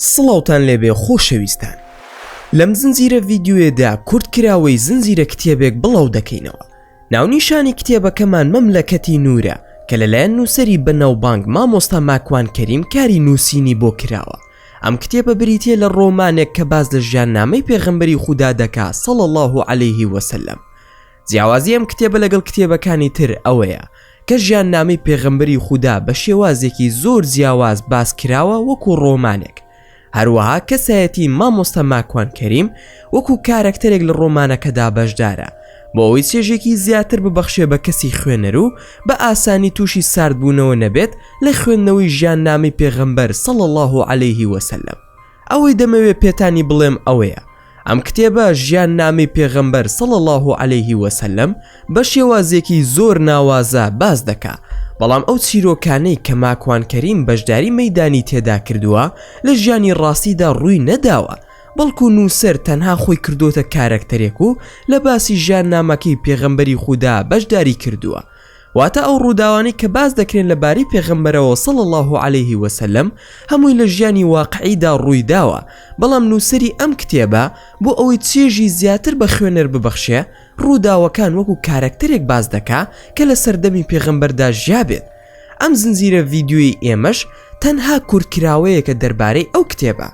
سڵاوتان لێبێ خۆشەویستان لەم زنجیرە ڤیدیۆیەدا کورتکراوەی زنجیرە کتێبێک بڵاو دەکەینەوە ناونیشانی کتێبەکەمان مەملەکەتی نوورە کە لەلایەن نووسەری بەناوبانگ مامۆستا ماکوان کەریم کاری نووسینی بۆ کراوە ئەم کتێبە بریتیە لە ڕۆمانێک کە باس لە ژیاننامەی پێغەمبەری خودا دەکا صلی اللە علیه وسلم جیاوازی ئەم کتێبە لەگەڵ کتێبەکانی تر ئەوەیە کە ژیاننامەی پێغەمبەری خودا بە شێوازێکی زۆر جیاواز باس کراوە وەکو ڕۆمانێک هەروەها کەسایەتی مامۆستا ماکوان کەریم وەکو کارەکتەرێک لە ڕۆمانەکەدا بەشدارە بۆ ئەوەی چێژێکی زیاتر ببەخشێ بە کەسی خوێنەر و بە ئاسانی تووشی ساردبوونەوە نەبێت لە خوێندنەوەی ژیاننامەی پێغەمبەر صلی اللە علیه وسلم ئەوەی دەمەوێ پێتانی بڵێم ئەوەیە ئەم کتێبە ژیان نامەی پێغەمبەر صلی اللە علیه وسلم بە شێوازێکی زۆر ناوازە باس دەکا بەڵام ئەو چیرۆکانەی کە ماکوان کەریم بەشداری مەیدانی تێدا کردووە لە ژیانی ڕاستیدا ڕووی نەداوە بەڵکو نووسەر تەنها خۆی کردۆتە کارەکتەرێک و لە باسی ژیان نامەکەی پێغەمبەری خودا بەشداری کردووە واتە ئەو ڕووداوانەی کە باس دەکرێن لە بارەی پێغەمبەرەوە صلی اللە علیه وسلم هەمووی لە ژیانی واقعیدا ڕوویداوە، بەڵام نووسەری ئەم کتێبە بۆ ئەوەی چێژی زیاتر بە خوێنەر ببەخشێ ڕووداوەکان وەکو کارەکتەرێک باس دەکا کە لە سەردەمی پێغەمبەردا ژیابێت. ئەم زنجیرە ڤیدیۆیەی ئێمەش تەنها کورتکراوەیەکە دەربارەی ئەو کتێبە.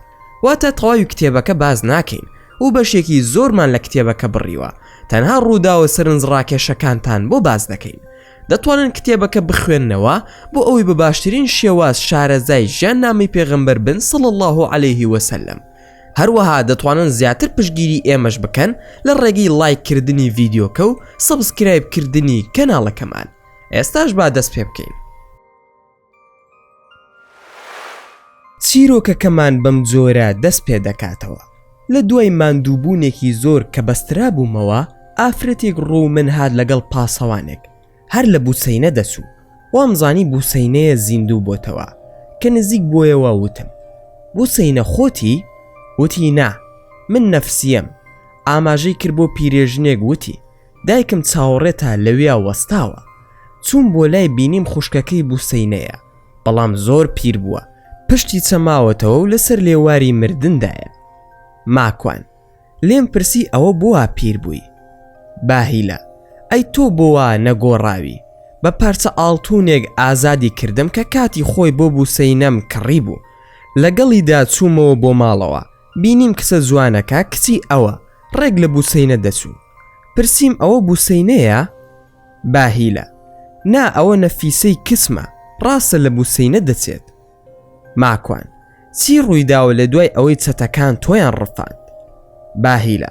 واتە تەواوی کتێبەکە باس ناکەین و بەشێکی زۆرمان لە کتێبەکە بڕیوە تەنها ڕووداوە سەرنجڕاکێشەکانتان بۆ باس دەکەین دەتوانن کتێبەکە بخوێننەوە بۆ ئەوەی بە باشترین شێواز شارەزای ژیان نامی پێغەمبەر بن صلی الله علیه وسلم هەروەها دەتوانن زیاتر پشتگیری ئێمەش بکەن لە ڕێگەی لایک کردنی ڤیدیۆکە و subscribe کردنی کەناڵەکەمان ئێستاش با دەست پێ بکەین. چیرۆکەکەمان بەم جۆرە دەست پێ دەکاتەوە، لە دوای ماندووبوونێکی زۆر کە بەسترابوومەوە، ئافرەتێک ڕوو من هات لەگەڵ پاسەوانێک، هەر لە بوسەینە دەچوو، وامزانی بوسەینەیە زیندوو بۆتەوە، کە نزیک بۆیەوە وتم، بوسەینە خۆتی؟ وتی نا، من نەفسیەم، ئاماژەی کرد بۆ پیرێژنێک وتی، دایکم چاوەڕێتە لەویا وەستاوە. چووم بۆ لای بینیم خوشکەکەی بوسەینەیە، بەڵام زۆر پیر بووە، پشتی چەماوەتەوە و لەسەر لێواری مردندایە. ماکوان، لێم پرسی ئەوە بۆ وا پیر بووی؟ باهیلە، ئەی تۆ بۆ وا نەگۆڕاوی؟ بە پارچە ئاڵتوونێک ئازادی کردم کە کاتی خۆی بۆ بوسەینەم کڕیبوو. لەگەڵیدا چوومەوە بۆ ماڵەوە، بینیم کچە جوانەکە کچی ئەوە، ڕێک لە بوسەینە دەچوو. پرسیم ئەوە بوسەینەیە؟ باهیلە، نا ئەوە نەفیسەی کچمە، ڕاستە لە بوسەینە دەچێت. ماکوان، چی ڕوویداوە لە دوای ئەوەی چەتەکان تۆیان ڕفاند؟ باهیلە،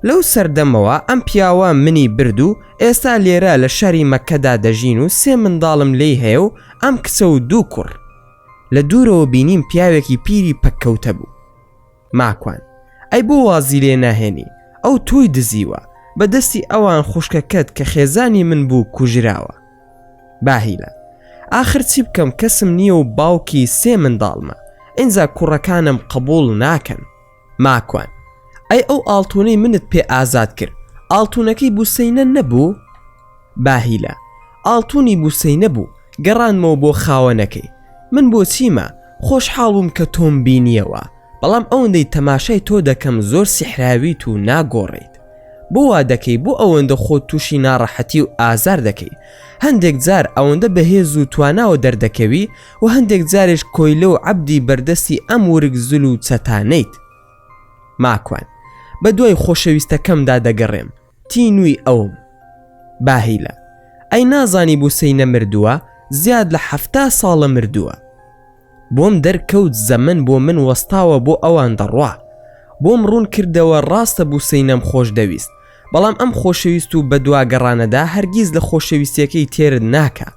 لەو سەردەمەوە ئەم پیاوە منی برد و ئێستا لێرە لە شاری مەککەدا دەژین و سێ منداڵم لێی هەیە و ئەم کچە و دوو کوڕ. لە دوورەوە بینیم پیاوێکی پیری پەککەوتە بوو. ماکوان، ئەی بۆ وازی لێ ناهێنی، ئەو تۆی دزیوە، بە دەستی ئەوان خوشکەکەت کە خێزانی من بوو کوژراوە. باهیلە، ئاخر چی بکەم کەسم نییە و باوکی سێ منداڵمە، ئینجا کوڕەکانم قبوڵ ناکەن. ماکوان، ئەی ئەو ئاڵتونەی منت پێ ئازاد کرد، ئاڵتونەکەی بوسەینە نەبوو؟ باهیلە، ئاڵتونی بوسەینە بوو، گەڕاندمەوە بۆ خاوەنەکەی. من بۆ چیمە؟ خۆشحاڵ بووم کە تۆم بینییەوە، بەڵام ئەوەندەی تەماشای تۆ دەکەم زۆر سیحراویت و ناگۆڕێیت. بۆ وا دەکەی؟ بۆ ئەوەندە خۆت تووشی ناڕەحەتی و ئازار دەکەی؟ هەندێک جار ئەوەندە بەهێز و تواناوە دەردەکەوی و هەندێک جاریش کۆیلە و عەبدی بەردەستی ئەم ورگ زل و چەتانەیت. ماکوان، بە دوای خۆشەویستەکەمدا دەگەڕێم. تینووی ئەوم. باهیلە، ئەی نازانی بوسەینە مردووە، زیاد لە 70 ساڵە مردووە. بۆم دەرکەوت زەمەن بۆ من وەستاوە بۆ ئەوان دەڕوا. بۆم ڕوون کردەوە ڕاستە بوسەینەم خۆش دەویست، بەڵام ئەم خۆشەویست و بەدواگەڕانەدا هەرگیز لە خۆشەویستیەکەی تێرت ناکا.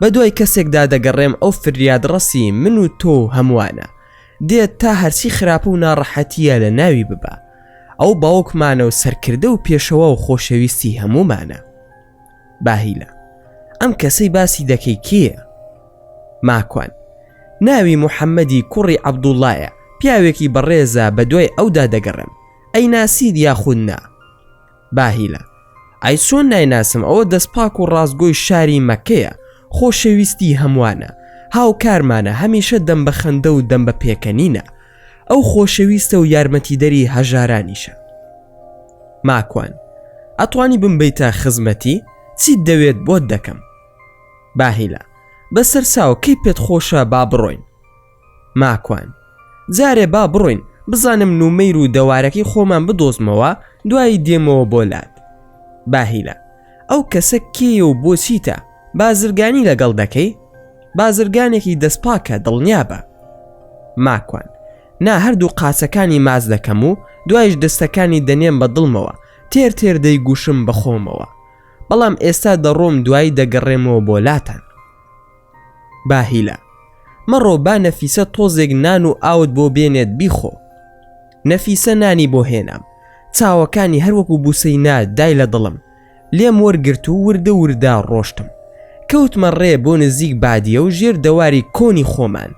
بەدوای کەسێکدا دەگەڕێم ئەو فریادڕەسی من و تۆ و هەمووانە. دێت تا هەرچی خراپە و ناڕەحەتییە لە ناوی ببا. ئەو باوکمانە و سەرکردە و پێشەوا و خۆشەویستی هەموومانە. باهیلە، ئەم کەسەی باسی دەکەی کێیە؟ ماکوان، ناوی محەممەدی کوڕی عەبدوڵڵایە، پیاوێکی بەڕێزە بەدوای ئەودا دەگەڕێم، ئەیناسیت یاخود نا؟ باهیلە، ئەی چۆن نایناسم ئەوە دەستپاک و ڕاستگۆی شاری مەککەیە، خۆشەویستی هەمووانە، هاوکارمانە، هەمیشە دەم بە خەندە و دەم بە پێکەنینە. ئەو خۆشەویستە و یارمەتیدەری هەژارانیشە. ماکوان، ئەتوانی بمبەیتە خزمەتی؟ چیت دەوێت بۆت دەکەم. باهیلە، بەسەر چاو کەی پێت خۆشە با بڕۆین. ماکوان، جارێ با بڕۆین بزانم نومەیر و دەوارەکەی خۆمان بدۆزمەوە دوایی دێمەوە بۆ لات. باهیلە، ئەو کەسە کێیە و بۆ چیتە؟ بازرگانی لەگەڵ دەکەی؟ بازرگانێکی دەستپاکە دڵنیابە. ماکوان، نا هەردوو قاچەکانی ماچ دەکەم و دوایش دەستەکانی دەنێم بە دڵمەوە تێر تێر دەیگوشم بە خۆمەوە. بەڵام ئێستا دەڕۆم دوایی دەگەڕێمەوە بۆ لاتان. باهیلە، مەڕۆ با نەفیسە تۆزێک نان و ئاوت بۆ بێنێت بیخۆ. نەفیسە نانی بۆ هێنام. چاوەکانی هەر وەکو بوسەینا دای لە دڵم. لێم وەرگرت و وردە وردە ڕۆشتم. کەوتمە ڕێ بۆ نزیک بادیە و ژێر دەواری کۆنی خۆمان.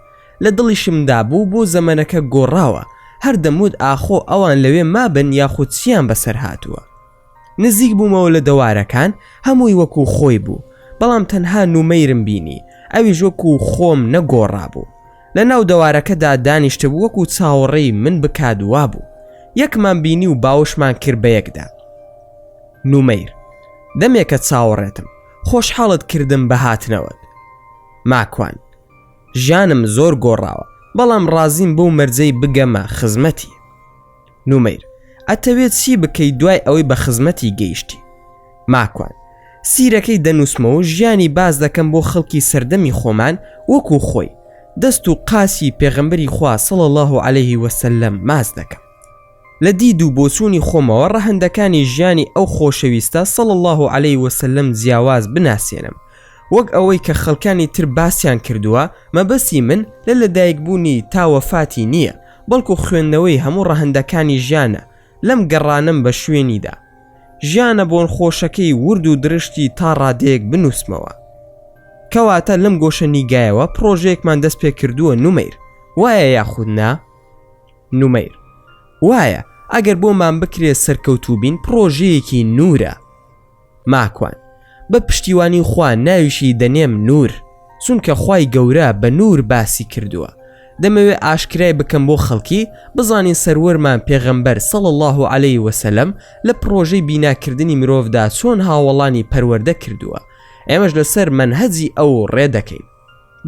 لە دڵیشمدا بوو بۆ زەمەنەکە گۆڕاوە، هەر دەموت ئاخۆ ئەوان لەوێ مابن یاخود چییان بەسەر هاتووە. نزیک بوومەوە لە دەوارەکان هەمووی وەکو خۆی بوو، بەڵام تەنها نومەیرم بینی، ئەویش وەکو خۆم نەگۆڕابوو. لە ناو دەوارەکەدا دانیشتبوو وەکو چاوەڕێی من بکات وابوو. یەکمان بینی و باوەشمان کرد بەیەکدا. نومەیر، دەمێکە چاوەڕێتم، خۆشحاڵت کردم بە هاتنەوەت. ماکوان، ژیانم زۆر گۆڕاوە، بەڵام ڕازیم بەو مەرجەی بگەمە خزمەتی. نومەیر، ئەتەوێت چی بکەیت دوای ئەوەی بە خزمەتی گەیشتی؟ ماکوان، سیرەکەی دەنووسمەوە و ژیانی باس دەکەم بۆ خەڵکی سەردەمی خۆمان وەکو خۆی، دەست و قاچی پێغەمبەری خوا صلی اللە علیه وسلم ماچ دەکەم. لە دید و بۆچوونی خۆمەوە ڕەهەندەکانی ژیانی ئەو خۆشەویستە صلی اللە علیه وسلم جیاواز بناسێنم وەک ئەوەی کە خەڵکانی تر باسیان کردووە، مەبەستی من لە لەدایکبوونی تا وەفاتی نییە، بەڵکو خوێندنەوەی هەموو ڕەهەندەکانی ژیانە لەم گەڕانەم بە شوێنیدا. ژیانە بۆنخۆشەکەی ورد و درشتی تا ڕادەیەک بنووسمەوە. کەواتە لەم گۆشە نیگایەوە پڕۆژەیەکمان دەست پێ کردووە نومەیر، وایە یاخود نا؟ نومەیر، وایە، ئەگەر بۆمان بکرێ سەرکەوتوو بین پڕۆژەیەکی نوورە. ماکوان، بە پشتیوانی خوا ناویشی دەنێم نور، چونکە خوای گەورە بە نور باسی کردووە، دەمەوێ ئاشکرای بکەم بۆ خەڵکی بزانین سەروەرمان پێغەمبەر صلی اللە علیە وسلم لە پڕۆژەی بیناکردنی مرۆڤدا چۆن هاوەڵانی پەروەردە کردووە، ئێمەش لەسەر مەنهەجی ئەو ڕێ دەکەین.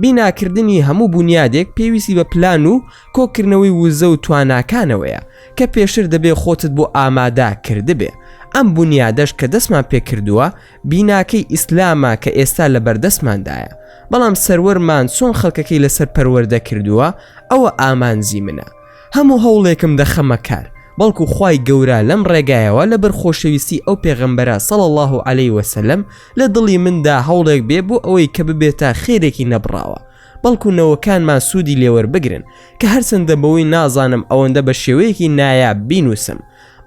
بیناکردنی هەموو بونیادێک پێویستی بە پلان و کۆکردنەوەی وزە و تواناکانەوەیە کە پێشتر دەبێ خۆتت بۆ ئامادە کردبێ، ئەم بونیادەش کە دەستمان پێکردووە بیناکەی ئیسلامە کە ئێستا لەبەردەستماندایە، بەڵام سەروەرمان چۆن خەڵکەکەی لەسەر پەروەردە کردووە ئەوە ئامانجی منە. هەموو هەوڵێکم دەخەمە کار بەڵکو خوای گەورە لەم ڕێگایەوە لەبەر خۆشەویستی ئەو پێغەمبەرە صلی اللە علیه وسلم لە دڵی مندا هەوڵێک بێ بۆ ئەوەی کە ببێتە خێرێکی نەبڕاوە بەڵکو نەوەکانمان سوودی لێوەربگرن کە هەرچەندە بەوەی نازانم ئەوەندە بە شێوەیەکی نایاب بینوسم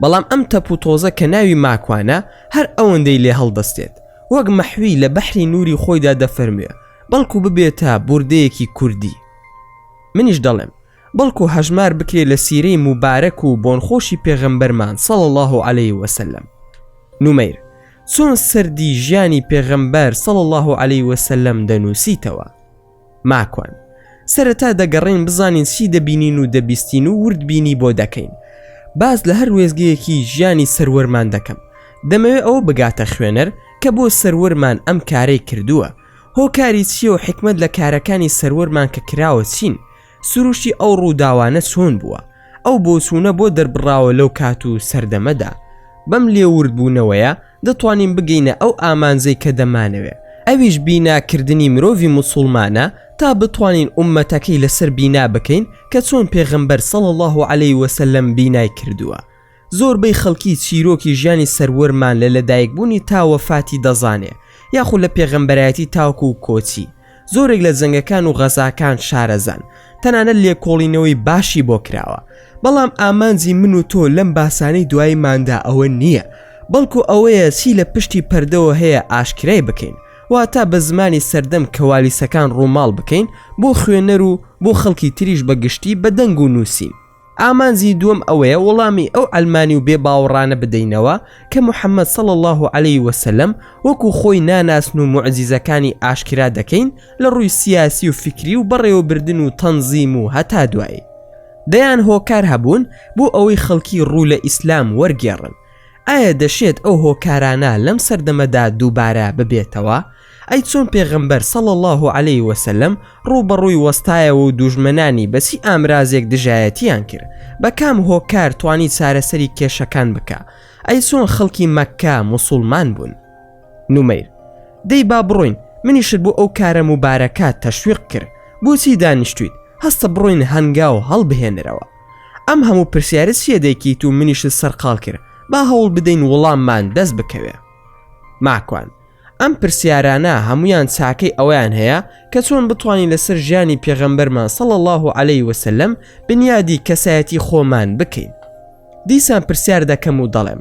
بەڵام ئەم تەپ و تۆزە کە ناوی ماکوانە هەر ئەوەندەی لێ هەڵدەستێت وەک مەحوی لە بەحری نوری خۆیدا دەفەرموێ بەڵکو ببێتە بوردەیەکی کوردی منیش دەڵێم بەڵکو هەژمار بکرێ لە سیرەی موبارەک و بۆنخۆشی پێغەمبەرمان صلی اللە علیه وسلم. نومەیر، چۆن سەردی ژیانی پێغەمبەر صلی اللە علیه وسلم دەنووسیتەوە؟ ماکوان، سەرەتا دەگەڕێین بزانین چی دەبینین و دەبیستین و وردبینی بۆ دەکەین. باس لە هەر وێستگەیەکی ژیانی سەروەرمان دەکەم. دەمەوێ ئەوە بگاتە خوێنەر کە بۆ سەروەرمان ئەم کارەی کردووە، هۆکاری چییە و حیکمەت لە کارەکانی سەروەرمان کە کراوە چین؟ سروشتی ئەو ڕووداوانە چۆن بووە؟ ئەو بۆچوونە بۆ دەربڕاوە لەو کات و سەردەمەدا؟ بەم لێوردبوونەوەیە دەتوانین بگەینە ئەو ئامانجەی کە دەمانەوێ، ئەویش بیناکردنی مرۆڤی موسوڵمانە تا بتوانین ئوممەتەکەی لەسەر بینا بکەین کە چۆن پێغەمبەر صلی اللە علیە وسلم بینای کردووە. زۆربەی خەڵکی چیرۆکی ژیانی سەروەرمان لە لەدایکبوونی تا وەفاتی دەزانێ یاخود لە پێغەمبەرایەتی تاوکو و کۆچی زۆرێک لە جەنگەکان و غەزاکان شارەزان تەنانەت لێکۆڵینەوەی باشی بۆ کراوە بەڵام ئامانجی من و تۆ لەم باسانەی دواییماندا ئەوە نییە بەڵکو ئەوەیە چی لە پشتی پەردەوە هەیە ئاشکرای بکەین واتە بە زمانی سەردەم کەوالیسەکان ڕووماڵ بکەین بۆ خوێنەر و بۆ خەڵکی تریش بە گشتی بە دەنگ و نووسین. ئامانجی دووەم ئەوەیە وەڵامی ئەو عەلمانی و بێ باوەڕانە بدەینەوە کە محەممەد صلی اللە علیه وسلم وەکو خۆی ناناسن و موعجیزەکانی ئاشکرا دەکەین لە ڕووی سیاسی و فیکری و بەڕێوەبردن و تەنزیم و هەتا دوایی. دەیان هۆکار هەبوون بۆ ئەوەی خەڵکی ڕوو لە ئیسلام وەرگێڕن. ئایا دەشێت ئەو هۆکارانە لەم سەردەمەدا دووبارە ببێتەوە؟ ئەی چۆن پێغەمبەر صلی اللە علیه وسلم ڕووبەڕووی وەستایەوە و دوژمنانی بە چی ئامرازێک دژایەتیان کرد؟ بە کام هۆکار توانی چارەسەری کێشەکان بکا؟ ئەی چۆن خەڵکی مەککە موسوڵمان بوون؟ نومەیر، دەی با بڕۆین، منیشت بۆ ئەو کارە موبارەکە تەشویق کرد، بۆچی دانیشتوویت، هەستە بڕۆین هەنگاو هەڵبهێنرەوە. ئەم هەموو پرسیارە چییە دەیکەیت و منیشت سەرقاڵ کرد، با هەوڵ بدەین وڵاممان دەست بکەوێ. ماکوان، ئەم پرسیارانە هەموویان چاکەی ئەوەیان هەیە کە چۆن بتوانین لەسەر ژیانی پێغەمبەرمان صلی اللە علیه وسلم بنیادی کەسایەتی خۆمان بکەین. دیسان پرسیار دەکەم و دەڵێم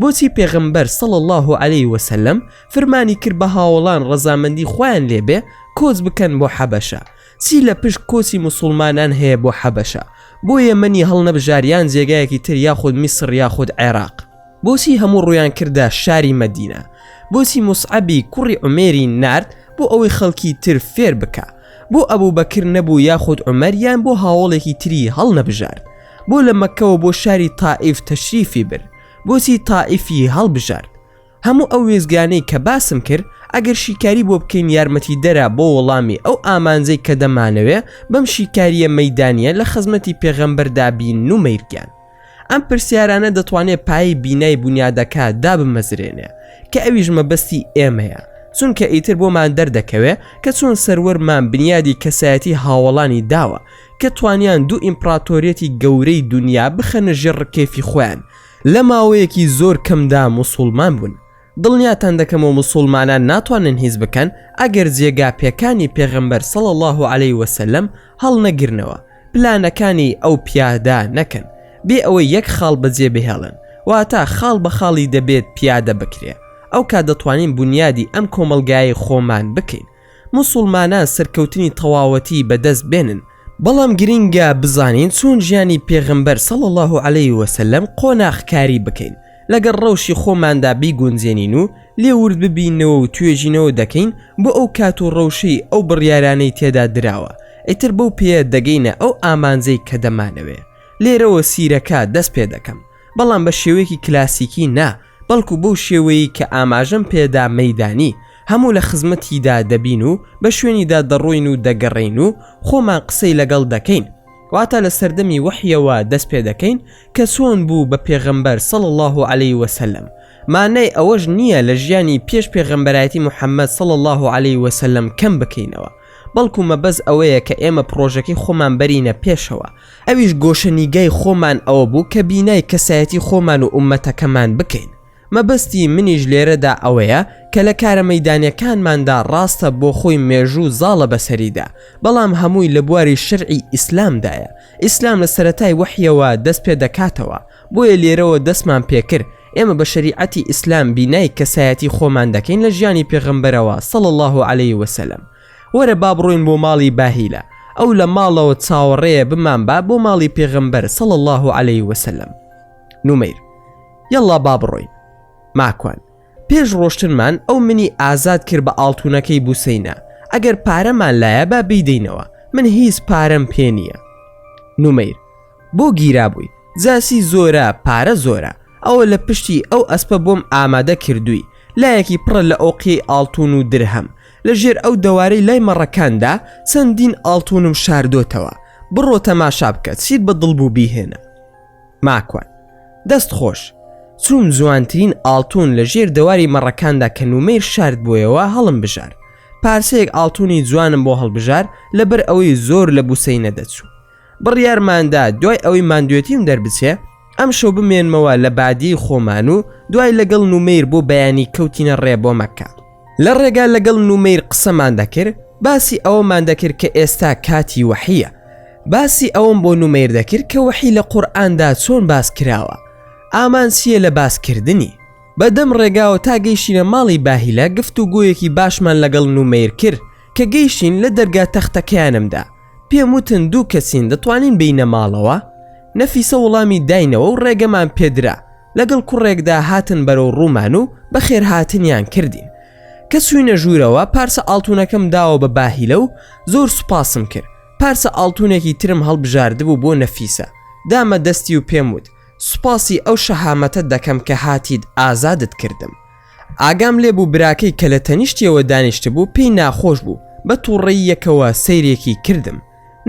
بۆچی پێغەمبەر صلی اللە علیه وسلم فرمانی کرد بە هاوەڵان ڕەزامەندی خوایان لێبێ کۆچ بکەن بۆ حەبەشە چی لە پشت کۆچی موسوڵمانان هەیە بۆ حەبەشە بۆ یەمەنی هەڵنەبژار یان جێگایەکی تر یاخود میسڕ یاخود عێراق بۆچی هەموو ڕوویان کردە شاری مەدینە؟ بۆچی موسعەبی کوڕی عومێری نارد بۆ ئەوەی خەڵکی تر فێر بکا؟ بۆ ئەبوبەکر نەبوو یاخود عومەر یان بۆ هاوەڵێکی تری هەڵنەبژارد؟ بۆ لە مەککەوە بۆ شاری تائیف تەشریفی برد؟ بۆچی تائیفی هەڵبژارد؟ هەموو ئەو وێستگانەی کە باسم کرد ئەگەر شیکاری بۆ بکەین یارمەتیدەرە بۆ وەڵامی ئەو ئامانجەی کە دەمانەوێ بەم شیکارییە مەیدانییە لە خزمەتی پێغەمبەردا بین نومەیر گیان. ئەم پرسیارانە دەتوانێ پایەی بینای بونیادەکە دابمەزرێنێ کە ئەویش مەبەستی ئێمەیە چونکە ئیتر بۆمان دەردەکەوێ کە چۆن سەروەرمان بنیادی کەسایەتی هاوەڵانی داوە کە توانیان دوو ئیمپڕاتۆریەتی گەورەی دونیا بخەنە ژێر ڕکێفی خۆیان لە ماوەیەکی زۆر کەمدا موسوڵمان بوون. دڵنیاتان دەکەمەوە موسوڵمانان ناتوانن هیچ بکەن ئەگەر جێگا پێکانی پێغەمبەر صلی اللە علیه وسلم هەڵنەگرنەوە پلانەکانی ئەو پیادە نەکەن بێ ئەوەی یەک خاڵ بەجێ بهێڵن واتە خاڵ بە خاڵی دەبێت پیادە بکرێ ئەو کات دەتوانین بونیادی ئەم کۆمەڵگایەی خۆمان بکەین موسوڵمانان سەرکەوتنی تەواوەتی بەدەست بێنن بەڵام گرنگە بزانین چۆن ژیانی پێغەمبەر صلی اللە علیه وسلم قۆناغکاری بکەین لەگەڵ ڕەوشی خۆماندا بیگونجێنین و لێ ورد ببینەوە و توێژینەوە دەکەین بۆ ئەو کات و ڕەوشەی ئەو بڕیارانەی تێدا دراوە ئیتر بەو پێیە دەگەینە ئەو ئامانجەی کە دەمانەوێ لێرەوە سیرەکە دەست پێ دەکەم بەڵام بە شێوەیەکی کلاسیکی نا بەڵکو بەو شێوەیەی کە ئاماژەم پێدا مەیدانی هەموو لە خزمەتیدا دەبین و بە شوێنیدا دەڕۆین و دەگەڕێین و خۆمان قسەی لەگەڵ دەکەین واتە لە سەردەمی وەحیەوە دەست پێ دەکەین کە چۆن بوو بە پێغەمبەر صلی اللە علیه وسلم مانای ئەوەش نییە لە ژیانی پێش پێغەمبەرایەتی محمد صلی اللە علیه وسلم کەم بکەینەوە بەڵکو مەبەست ئەوەیە کە ئێمە پڕۆژەکەی خۆمان بەرینە پێشەوە ئەویش گۆشەنیگای خۆمان ئەوە بوو کە بینای کەسایەتی خۆمان و ئوممەتەکەمان بکەین مەبەستی منیش لێرەدا ئەوەیە کە لە کارە مەیدانیەکانماندا ڕاستە بۆ خۆی مێژوو زاڵە بەسەریدا بەڵام هەمووی لە بواری شەرعی ئیسلامدایە ئیسلام لە سەرەتای وەحیەوە دەست پێ دەکاتەوە بۆیە لێرەوە دەستمان پێکرد ئێمە بە شەریعەتی ئیسلام بینای کەسایەتی خۆمان دەکەین لە ژیانی پێغەمبەرەوە صلی اللە علیه وسلم وەرە با بڕۆین بۆ ماڵی باهیلە ئەو لە ماڵەوە چاوەڕێیە بمانبا بۆ ماڵی پێغەمبەر صلی اللە علیه وسلم نومەیر یەڵا با بڕۆین ماکوان پێش ڕۆشتنمان ئەو منی ئازاد کرد بە ئاڵتونەکەی بوسەینە ئەگەر پارەمان لایە با بیدەینەوە من هیچ پارەم پێ نییە نومەیر بۆ گیرابووی جاسی زۆرە پارە زۆرە ئەوە لە پشتی ئەو ئەسپە بۆم ئامادە کردووی لایەکی پڕە لە ئۆقیەی ئاڵتون و درهەم لە ژێر ئەو دەوارەی لای مەڕەکاندا چەندین ئاڵتونم شاردۆتەوە بڕۆ تەماشا بکە چیت بە دڵ بوو بیهێنە ماکوان، دەست خۆش. چووم جوانترین ئاڵتوون لە ژێر دەواری مەڕەکاندا کە نومەیر شاردبوویەوە هەڵمبژارد. پارچەیەک ئاڵتوونی جوانم بۆ هەڵبژارد لەبەر ئەوەی زۆر لە بوسەینە دەچوو. بڕیارماندا دوای ئەوەی ماندوێتیم دەربچێ ئەمشەو بمێنمەوە لە بادیەی خۆمان و دوای لەگەڵ نومەیر بۆ بەیانی کەوتینە ڕێ بۆ مەککە. لە ڕێگا لەگەڵ نومەیر قسەمان دەکرد باسی ئەوەمان دەکرد کە ئێستا کاتی وەحیە باسی ئەوەم بۆ نومەیر دەکرد کە وەحی لە قورئاندا چۆن باس کراوە ئامان چییە لە باسکردنی بەدەم ڕێگاوە تا گەیشتینە ماڵی باهیلە گفت و گۆیەکی باشمان لەگەڵ نومەیر کرد کە گەیشتین لە دەرگا تەختەکەیانمدا پێم وتن دوو کەسین دەتوانین بێینە ماڵەوە نەفیسە وەڵامی داینەوە و ڕێگەمان پێدرا لەگەڵ کوڕێکدا هاتن بەرەو ڕوومان و بەخێرهاتنیان کردین. کە چووینە ژوورەوە پارچە ئاڵتوونەکەم داوە بە باهیلە و زۆر سوپاسم کرد. پارچە ئاڵتونێکی ترم هەڵبژاردبوو بۆ نەفیسە، دامە دەستی و پێم وت، سوپاسی ئەو شەهامەتەت دەکەم کە هاتیت ئازادت کردم. ئاگام لێ بوو براکەی کە لە تەنیشتیەوە دانیشتبوو پێی ناخۆش بوو، بە توڕەییەکەوە سەیرێکی کردم.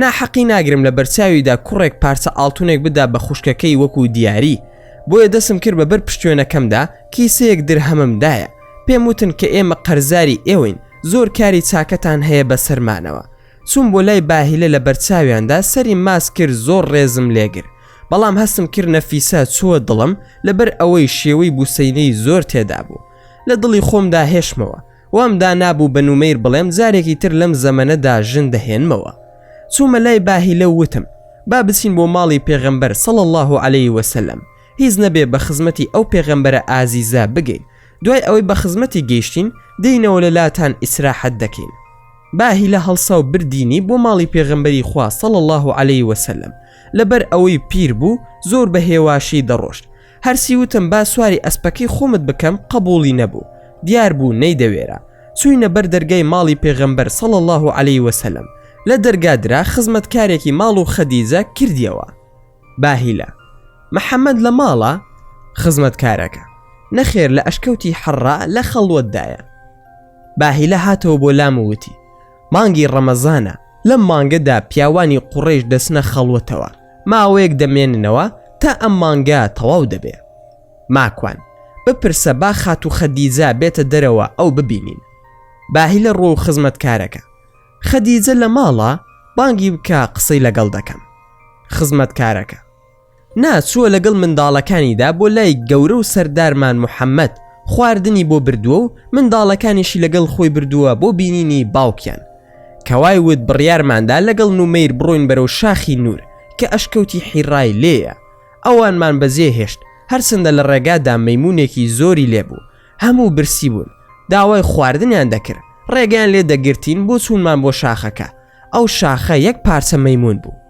ناحەقی ناگرم لە بەرچاویدا کوڕێک پارچە ئاڵتونێک بدا بە خوشکەکەی وەکو دیاری. بۆیە دەسم کرد بە بەر پشتوێنەکەمدا کیسەیەک درهەمم دایە. پێم وتن کە ئێمە قەرزاری ئێوەین، زۆر کاری چاکەتان هەیە بەسەرمانەوە. چووم بۆ لای باهیلە لە بەرچاویاندا سەری ماچ کرد زۆر ڕێزم لێگر. بەڵام هەستم کرد نەفیسە چووە دڵم لەبەر ئەوەی شێوەی بوسەینەی زۆر تێدا بوو. لە دڵی خۆمدا هێشمەوە. وام دانابوو بە نومەیر بڵێم جارێکی تر لەم زەمەنەدا ژن دەهێنمەوە. چوومە لای باهیلە و وتم، با بچین بۆ ماڵی پێغەمبەر صلی اللە علیه وسلم، هیچ نەبێ بە خزمەتی ئەو پێغەمبەرە ئازیزە بگەین، دوای ئەوەی بە خزمەتی گەیشتین دێینەوە لە لاتان ئیسراحەت دەکەین. باهیلە هەڵسا و بردینی بۆ ماڵی پێغەمبەری خوا صلی اللە علیه وسلم، لەبەر ئەوەی پیر بوو زۆر بە هێواشی دەڕۆشت، هەرچی وتم با سواری ئەسپەکەی خۆمت بکەم قەبوڵی نەبوو، دیار بوو نەیدەوێرا. چووینە بەر دەرگای ماڵی پێغەمبەر صلی اللە علیه وسلم، لە دەرگا درا خزمەتکارێکی ماڵ و خەدیجە کردیەوە. باهیلە، محەمەد لە ماڵە؟ خزمەتکارەکە، نەخێر لە ئەشکەوتی حەڕا لە خەڵوەتدایە. باهیلە هاتەوە بۆ لام و وتی، مانگی ڕەمەزانە، لەم مانگەدا پیاوانی قوڕەیش دەچنە خەڵوەتەوە، ماوەیەک دەمێننەوە تا ئەم مانگە تەواو دەبێ. ماکوان، بپرسە با خاتوو خەدیجە بێتە دەرەوە ئەو ببینین. باهیلە ڕووەو خزمەتکارەکە، خەدیجە لە ماڵە؟ بانگی بکە قسەی لەگەڵ دەکەم. خزمەتکارەکە، نا چووە لەگەڵ منداڵەکانیدا بۆ لای گەورە و سەردارمان محەممەد خواردنی بۆ بردووە و منداڵەکانیشی لەگەڵ خۆی بردووە بۆ بینینی باوکیان. کەوای وت بڕیارماندا لەگەڵ نومەیر بڕۆین بەرەو شاخی نور کە ئەشکەوتی حیڕای لێیە. ئەوانمان بەجێ هێشت، هەرچەندە لە ڕێگادا مەیموونێکی زۆری لێ بوو، هەموو برسی بوون، داوای خواردنیان دەکرد، ڕێگەیان لێ دەگرتین بۆ چوونمان بۆ شاخەکە، ئەو شاخە یەک پارچە مەیموون بوو.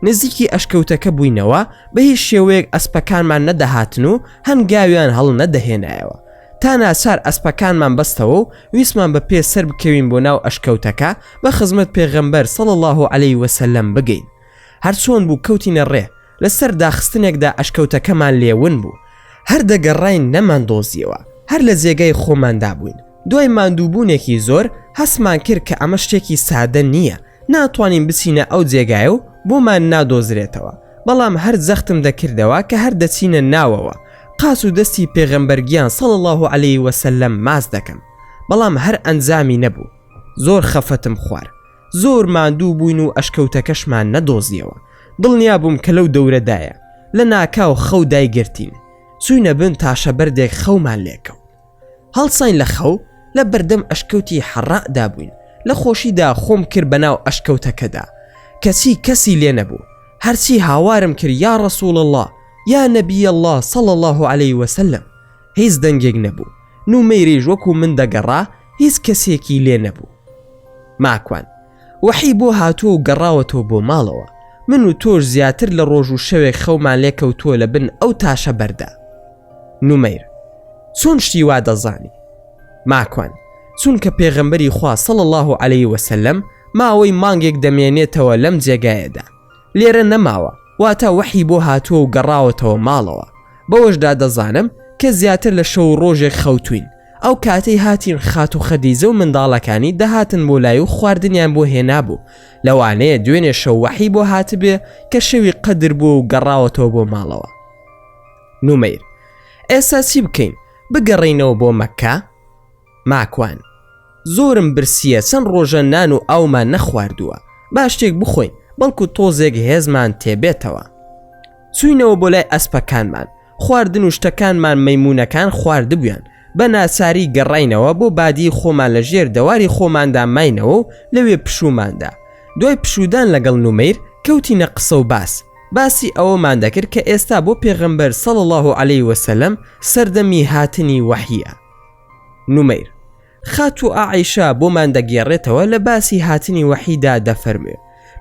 نزیکی ئەشکەوتەکە بووینەوە، بە هیچ شێوەیەک ئەسپەکانمان نەدەهاتن و هەنگاویان هەڵنەدەهێنایەوە. تا ناچار ئەسپەکانمان بەستەوە و ویستمان بە پێ سەر بکەوین بۆ ناو ئەشکەوتەکە بە خزمەت پێغەمبەر صلی اللە علیه وسلم بگەین. هەر چۆن بوو کەوتینە ڕێ، لە سەر داخستنێکدا ئەشکەوتەکەمان لێ ون بوو. هەر دەگەڕاین نەماندۆزییەوە، هەر لە جێگای خۆماندا بووین. دوای ماندووبوونێکی زۆر هەستمان کرد کە ئەمە شتێکی سادە نییە، ناتوانین بچینە ئەو جێگایە و بۆمان نادۆزرێتەوە، بەڵام هەر جەختم دەکردەوە کە هەر دەچینە ناوەوە، قاچ و دەستی پێغەمبەر گیان صلی اللە علیه وسلم ماچ دەکەم، بەڵام هەر ئەنجامی نەبوو، زۆر خەفەتم خوار، زۆر ماندوو بووین و ئەشکەوتەکەشمان نەدۆزیەوە، دڵنیا بووم کە لەو دەورەدایە، لە ناکاو خەو دایگرتین، چووینە بن تاشەبەردێک خەومان لێکەوت. هەڵساین لە خەو لە بەردەم ئەشکەوتی حەڕاءدا بووین، لە خۆشیدا خۆم کرد بەناو ئەشکەوتەکەدا، کەچی کەسی لێ نەبوو، هەرچی هاوارم کرد یا رسول اللە، یا نبی اللە صلی اللە علیە وسلم، هیچ دەنگێک نەبوو، نومەیریش وەکو من دەگەڕا هیچ کەسێکی لێ نەبوو. ماکوان، وەحی بۆ هاتووە و گەڕاوەتەوە بۆ ماڵەوە، من و تۆش زیاتر لە ڕۆژ و شەوێک خەومان لێ کەوتووە لە بن ئەو تاشە بەردە. نومەیر، چۆن شتی وا دەزانی؟ ماکوان، چونکە پێغەمبەری خوا صلی اللە علیە وسلم ماوەی مانگێک دەمێنێتەوە لەم جێگایەدا، لێرە نەماوە، واتە وەحی بۆ هاتووە و گەڕاوەتەوە ماڵەوە، بەوەشدا دەزانم کە زیاتر لە شەو و ڕۆژێک خەوتووین، ئەو کاتەی هاتین خاتوو خەدیجە و منداڵەکانی دەهاتن بۆ لای و خواردنیان بۆ هێنابوو، لەوانەیە دوێنێ شەو وەحی بۆ هاتبێ کە شەوی قەدر بووە و گەڕاوەتەوە بۆ ماڵەوە. نومەیر، ئێستا چی بکەین؟ بگەڕێینەوە بۆ مەککە؟ ماکوان، زۆرم برسییە چەند ڕۆژە نان و ئاومان نەخواردووە، با شتێک بخۆین بەڵکو تۆزێک هێزمان تێبێتەوە. چووینەوە بۆ لای ئەسپەکانمان، خواردن و شتەکانمان مەیموونەکان خواردبوویان، بە ناچاری گەڕاینەوە بۆ بادیی خۆمان لە ژێر دەواری خۆماندا ماینەوە و لەوێ پشوومان دا. دوای پشوودان لەگەڵ نومەیر کەوتینە قسە و باس، باسی ئەوەمان دەکرد کە ئێستا بۆ پێغەمبەر صلی اللە علیە وسلم سەردەمی هاتنی وەحییە. نومەیر، خاتوو عائیشە بۆمان دەگێڕێتەوە لە باسی هاتنی وەحیدا دەفەرموێ،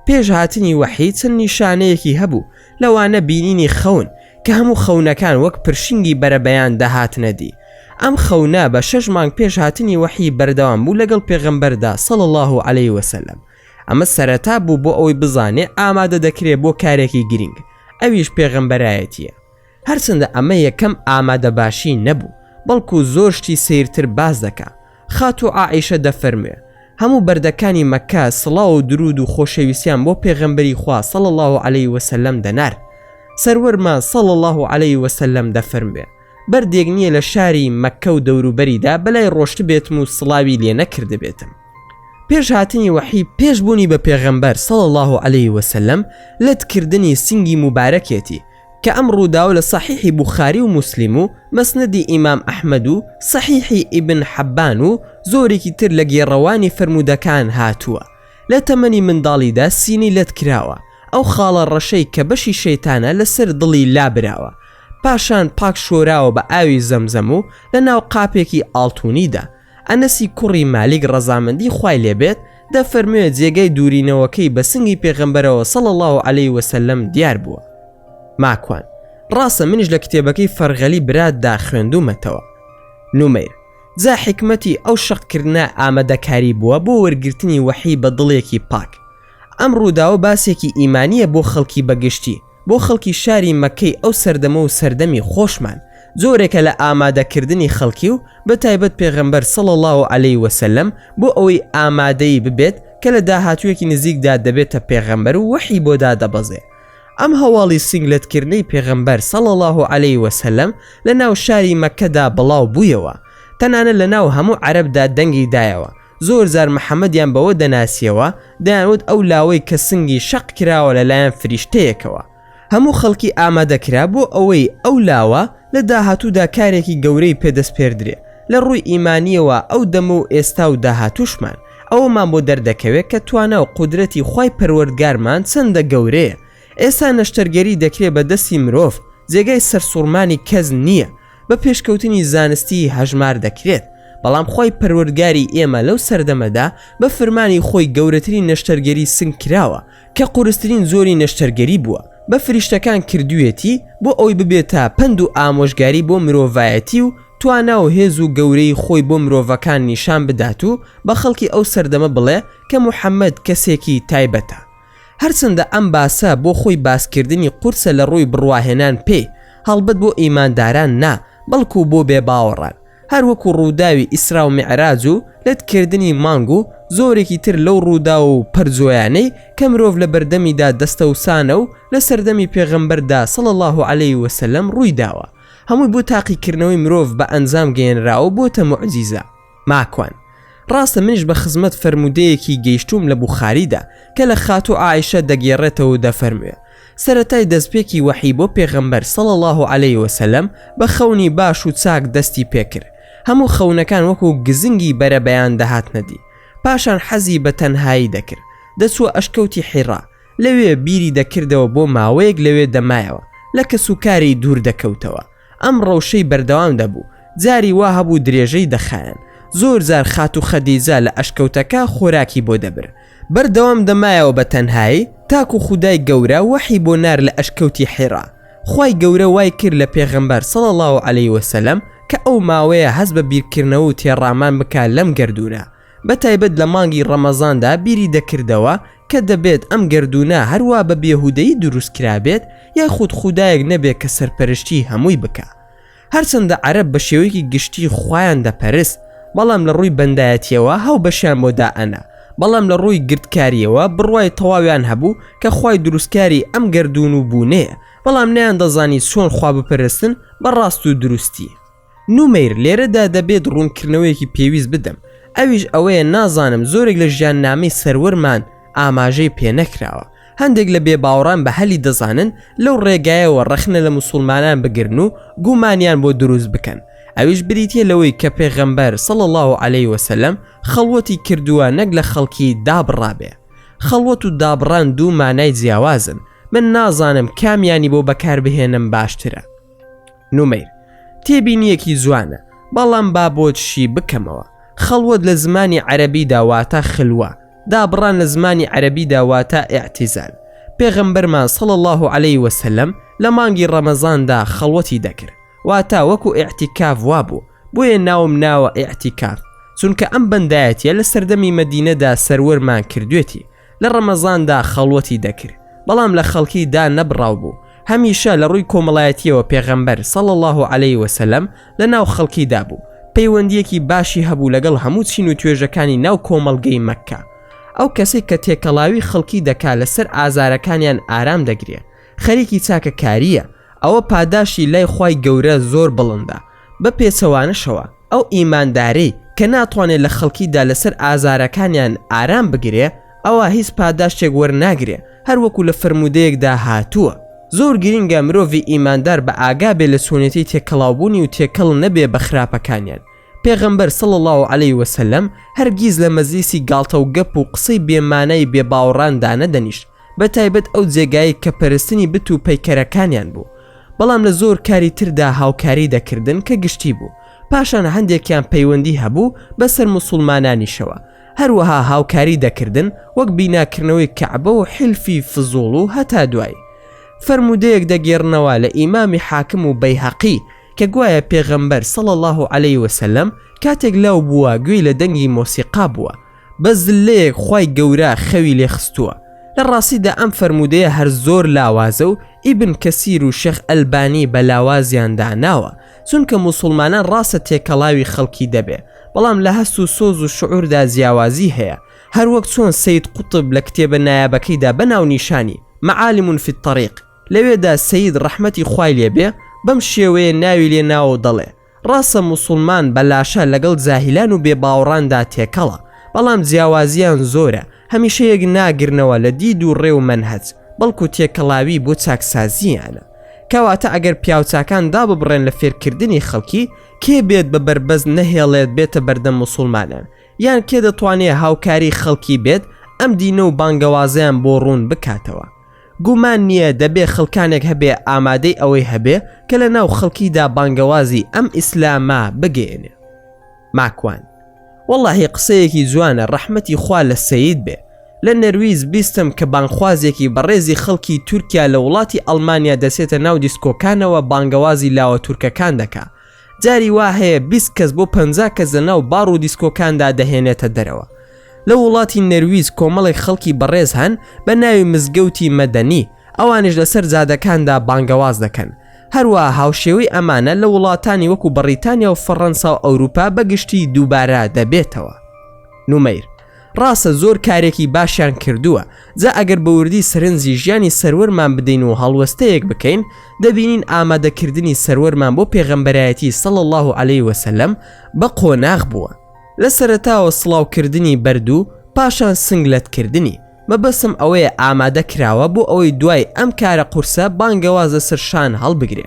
پێش هاتنی وەحی چەند نیشانەیەکی هەبوو، لەوانە بینینی خەون کە هەموو خەونەکان وەک پرشنگی بەرەبەیان دەهاتنە دی، ئەم خەونە بە شەش مانگ پێش هاتنی وەحی بەردەوام بوو لەگەڵ پێغەمبەردا صلی اللە علیە وسلم. ئەمە سەرەتا بوو بۆ ئەوەی بزانێ ئامادە دەکرێ بۆ کارێکی گرینگ، ئەویش پێغەمبەرایەتییە. هەرچەندە ئەمە یەکەم ئامادەباشی نەبوو، بەڵکو زۆر شتی سەیرتر باس دەکا. خاتوو عائیشە دەفەرموێ، هەموو بەردەکانی مەککە سڵاو و دروود و خۆشەویستیان بۆ پێغەمبەری خوا صلی اللە علیە وسلم دەنارد. سەروەرمان صلی اللە علیە وسلم دەفەرموێ، بەردێک نییە لە شاری مەککە و دەوروبەریدا بەلای ڕۆشتبێتم و سڵاوی لێ نەکردبێتم. پێش هاتنی وەحی پێش بوونی بە پێغەمبەر صلی اللە علیە وسلم لەت کردنی سنگی موبارەکێتی، کە ئەم ڕووداوە لە سەحیحی بوخاری و موسلیم و مەسنەدی ئیمام ئەحمەد و سەحیحی ئیبن حەبان و زۆرێکی تر لە گێڕەوانی فەرموودەکان هاتووە. لە تەمەنی منداڵیدا سینەی لەت کراوە، ئەو خاڵە ڕەشەی کە بەشی شەیتانە لەسەر دڵی لابراوە، پاشان پاک شۆراوە بە ئاوی زەمزەم و لە ناو قاپێکی ئاڵتونیدا. ئەنەسی کوڕی مالیک ڕەزامەندی خوای لێ بێت دەفەرموێ جێگای دوورینەوەکەی بە سنگی پێغەمبەرەوە صلی اللە علیه وسلم دیار بووە. ماکوان، ڕاستە منیش لە کتێبەکەی فەرغەلی براتدا خوێندوومەتەوە. نومەیر، جا حیکمەتی ئەو شەق کردنە ئامادەکاری بووە بۆ وەرگرتنی وەحی بە دڵێکی پاک. ئەم ڕووداوە باسێکی ئیمانییە بۆ خەڵکی بە گشتی، بۆ خەڵکی شاری مەککەی ئەو سەردەمە و سەردەمی خۆشمان، جۆرێکە لە ئامادەکردنی خەڵکی و بە تایبەت پێغەمبەر صلی اللە علیە وسلم بۆ ئەوەی ئامادەی ببێت کە لە داهاتوویەکی نزیکدا دەبێتە پێغەمبەر و وەحی بۆ دادەبەزێ. ئەم هەواڵی سینگلەتکردنەی پێغەمبەر صلی اللە علیە وسلم لە ناو شاری مەککەدا بڵاو بوویەوە، تەنانەت لە ناو هەموو عەرەبدا دەنگی دایەوە، زۆر جار محەمەدیان بەوە دەناسیەوە دەیانوت ئەو لاوەی کە سنگی شەق کراوە لەلایەن فریشتەیەکەوە. هەموو خەڵکی ئامادە کرا بۆ ئەوەی ئەو لاوە لە داهاتوودا کارێکی گەورەی پێ دەسپێردرێ لە ڕووی ئیمانیەوە ئەو دەمە و ئێستا و داهاتووشمان ئەوەمان بۆ دەردەکەوێ کە توانا و قودرەتی خوای پەروەردگارمان چەندە گەورەیە ئێستا نەشتەرگەری دەکرێ بە دەستی مرۆڤ جێگای سەرسوڕمانی کەس نییە بە پێشکەوتنی زانستی هەژمار دەکرێت، بەڵام خوای پەروەردگاری ئێمە لەو سەردەمەدا بە فرمانی خۆی گەورەترین نەشتەرگەری سنگ کراوە کە قورسترین جۆری نەشتەرگەری بووە بە فریشتەکان کردوویەتی بۆ ئەوەی ببێتە پەند و ئامۆژگاری بۆ مرۆڤایەتی و توانا و هێز و گەورەی خۆی بۆ مرۆڤەکان نیشان بدات و بە خەڵکی ئەو سەردەمە بڵێ کە محەمەد کەسێکی تایبەتە. هەرچەندە ئەم باسە بۆ خۆی باسکردنی قورسە لە ڕووی بڕواهێنان پێی، هەڵبەت بۆ ئیمانداران نا، بەڵکو بۆ بێباوەڕان، هەر وەکو ڕووداوی ئیسرا و میعراج و لەتکردنی مانگ و زۆرێکی تر لەو ڕووداو و پەرجۆیانەی کە مرۆڤ لە بەردەمیدا دەستەوسانە و لە سەردەمی پێغەمبەردا صلی اللە علیه وسلم ڕوویداوە هەمووی بۆ تاقیکردنەوەی مرۆڤ بە ئەنجام گەیەنراوە و بۆتە موعجیزە. ماکوان، ڕاستە منیش بە خزمەت فەرموودەیەکی گەیشتووم لە بوخاریدا کە لە خاتوو عائیشە دەگێڕێتەوە و دەفەرموێ، سەرەتای دەستپێکی وەحی بۆ پێغەمبەر صلی اللە علیە وسلم بە خەونی باش و چاک دەستی پێکرد، هەموو خەونەکان وەکو گزنگی بەرەبەیان دەهاتنە دی، پاشان حەزی بە تەنهایی دەکرد، دەچووە ئەشکەوتی حیڕا، لەوێ بیری دەکردەوە بۆ ماوەیەک لەوێ دەمایەوە، لە کەسوکاری دوور دەکەوتەوە. ئەم ڕەوشەی بەردەوام دەبوو، جاری وا هەبوو درێژەی دەخایاند، زۆر جار خاتوو خەدیجە لە ئەشکەوتەکە خۆراکی بۆ دەبرد. بەردەوام دەمایەوە بە تەنهایی، تاکو خودای گەورە وەحی بۆ نارد لە ئەشکەوتی حیڕا. خوای گەورە وای کرد لە پێغەمبەر، صلی اللە علیە وسلم، کە ئەو ماوەیە هەست بە بیرکردنەوە و تێڕامان بکا لەم گەردوونە، بە تایبەت لە مانگی ڕەمەزاندا بیری دەکردەوە کە دەبێت ئەم گەردوونە هەروا بە بێهودەیی دروست کرابێت یاخود خودایەک نەبێت کە سەرپەرشتی هەمووی بکا. هەرچەندە عەرەب بە شێوەیەکی گشتی خوایان دەپەرست بەڵام لە ڕووی بەندایەتیەوە هاوبەشیان بۆ دائەنا بەڵام لە ڕووی گردکاریەوە بڕوای تەواویان هەبوو کە خوای دروستکاری ئەم گەردوون و بوونەیە بەڵام نەیاندەزانی چۆن خوا بپەرستن بە ڕاست و دروستی. نومەیر، لێرەدا دەبێت ڕوونکردنەوەیەکی پێویست بدەم، ئەویش ئەوەیە نازانم زۆرێک لە ژیاننامەی سەروەرمان ئاماژەی پێنەکراوە، هەندێک لە بێباوەڕان بە هەلی دەزانن لەو ڕێگایەوە ڕەخنە لە موسوڵمانان بگرن و گومانیان بۆ دروست بکەن، ئەویش بریتیە لەوەی کە پێغەمبەر، صلی اللە علیە وسلم، خەڵوەتی کردووە نەک لە خەڵکی دابڕابێ. خەڵوەت و دابڕان دوو مانای جیاوازن، من نازانم کامیانی بۆ بەکاربهێنم باشترە. نومەیر، تێبینییەکی جوانە، بەڵام با بۆت شی بکەمەوە. خەڵوەت لە زمانی عەرەبیدا واتە خلوە، دابڕان لە زمانی عەرەبیدا واتە اعتزال. پێغەمبەرمان صلی اللە علیە وسلم لە مانگی ڕەمەزاندا خەڵوەتی دەکرد، واتە وەکو ئیعتیکاف وابوو، بۆیە ناوم ناوە ئیعتیکاف، چونکە ئەم بەندایەتیە لە سەردەمی مەدینەدا سەروەرمان کردوێتی. لە ڕەمەزاندا خەڵوەتی دەکرد بەڵام لە خەڵکی دا نەبڕاو بوو هەمیشە لە ڕووی کۆمەڵایەتیەوە پێغەمبەر صلی اللە علیه وسلم لە ناو خەڵکیدا بوو پەیوەندیەکی باشی هەبوو لەگەڵ هەموو چین و توێژەکانی ناو کۆمەڵگەی مەککە ئەو کەسێک کە تێکەڵاوی خەڵکی دەکا لەسەر ئازارەکانیان ئارام دەگرێ خەریکی چاکەکارییە ئەوە پاداشتی لای خوای گەورە زۆر بڵندە بە پێچەوانەشەوە ئەو ئیماندارەی کە ناتوانێ لە خەڵکیدا لەسەر ئازارەکانیان ئارام بگرێ ئەوا هیچ پاداشتێک وەرناگرێ هەروەکو لە فەرموودەیەکدا هاتووە زۆر گرینگە مرۆڤی ئیماندار بە ئاگا بێ لە چۆنێتی تێکەڵاوبوونی و تێکەڵ نەبێ بە خراپەکانیان پێغەمبەر صلی اللە علیه وسلم هەرگیز لە مەجلیسی گاڵتە و گەپ و قسەی بێ مانای بێ باوەڕان دانەدەنیشت بە تایبەت ئەو جێگایەی کە پەرستنی بت و پەیکەرەکانیان بوو بەڵام لە زۆر کاری تردا هاوکاری دەکردن کە گشتی بوو پاشان هەندێکیان پەیوەندی هەبوو بەسەر موسوڵمانانیشەوە هەروەها هاوکاری دەکردن وەک بیناکردنەوەی کەعبە و حیلفی فزوڵ و هەتا دوایی فەرموودەیەک دەگێڕنەوە لە ئیمامی حاکم و بەیهەقی کە گوایە پێغەمبەر صلی اللە علیه وسلم کاتێک لاو بووە گوێی لە دەنگی مۆسیقا بووە بە زللەیەک خوای گەورە خەوی لێ خستووە. لە ڕاستیدا ئەم فەرموودەیە هەر زۆر لاوازە و ئیبن کەسیر و شێخ ئەلبانی بە لاوازیان داناوە، چونکە موسوڵمانان ڕاستە تێکەڵاوی خەڵکی دەبێ، بەڵام لە هەست و سۆز و شعوردا جیاوازی هەیە، هەروەک چۆن سەید قوتب لە کتێبە نایابەکەیدا بە ناونیشانی، معالم فی الطریق، لەوێدا سەید ڕەحمەتی خوای لێ بێ بەم شێوەیە ناوی لێ ناوە و دەڵێ، ڕاستە موسوڵمان بە لاشە لەگەڵ جاهیلان و بێباوەڕاندا تێکەڵە، بەڵام جیاوازیان زۆرە، هەمیشە یەک ناگرنەوە لە دید و ڕێ و مەنهەج، بەڵکو تێکەڵاوی بۆ چاکسازییانە. کەواتە ئەگەر پیاوچاکان داببڕێن لە فێرکردنی خەڵکی، کێ بێت بە بەربەست نەهێڵێت بێتە بەردەم موسوڵمانان؟ یان کێ دەتوانێ هاوکاری خەڵکی بێت ئەم دینە و بانگەوازەیان بۆ ڕوون بکاتەوە؟ گومان نییە دەبێ خەڵکانێک هەبێ ئامادەی ئەوەی هەبێ کە لە ناو خەڵکیدا بانگەوازی ئەم ئیسلامە بگەیەنێ. ماکوان. وەڵاهی قسەیەکی جوانە ڕەحمەتی خوا لە سەید بێ. لە نەرویج بیستم کە بانگخوازێکی بەڕێزی خەڵکی تورکیا لە وڵاتی ئەڵمانیا دەچێتە ناو دیسکۆکانەوە بانگەوازی لاوە تورکەکان دەکا. جاری وا هەیە 20 کەس بۆ 50 کەس لە ناو باڕ و دیسکۆکاندا دەهێنێتە دەرەوە. لە وڵاتی نەرویج کۆمەڵێک خەڵکی بەڕێز هەن بە ناوی مزگەوتی مەدەنی، ئەوانیش لەسەر جادەکاندا بانگەواز دەکەن. هەروەها هاوشێوەی ئەمانە لە وڵاتانی وەکو بەڕیتانیا و فەڕەنسا و ئەوروپا بە گشتی دووبارە دەبێتەوە. نومەیر، ڕاستە زۆر کارێکی باشیان کردووە، جا ئەگەر بە وردی سەرنجی ژیانی سەروەرمان بدەین و هەڵوەستەیەک بکەین، دەبینین ئامادەکردنی سەروەرمان بۆ پێغەمبەرایەتی صلی اللە علیه وسلم بە قۆناغ بووە. لە سەرەتاوە سڵاو کردنی بەرد و پاشان سنگ لەت کردنی، مەبەستم ئەوەیە ئامادە کراوە بۆ ئەوەی دوای ئەم کارە قورسە بانگەواز لەسەر شان هەڵبگرێ.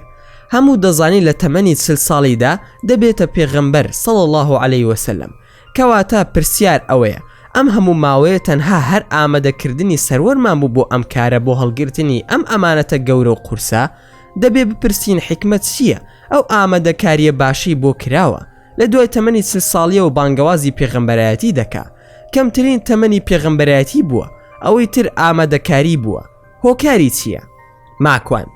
هەموو دەزانین لە تەمەنی چل ساڵیدا دەبێتە پێغەمبەر صلی اللە علیه وسلم، کەواتە پرسیار ئەوەیە ئەم هەموو ماوەیە تەنها هەر ئامادە کردنی سەروەرمان بوو بۆ ئەم کارە بۆ هەڵگرتنی ئەم ئەمانەتە گەورە و قورسە؟ دەبێ بپرسین حیکمەت چییە ئەو ئامادەکارییە باشەی بۆ کراوە؟ لە دوای تەمەنی چل ساڵیەوە بانگەوازی پێغەمبەرایەتی دەکا کەمترین تەمەنی پێغەمبەرایەتی بووە ئەوەی تر ئامادەکاری بووە هۆکاری چییە؟ ماکوان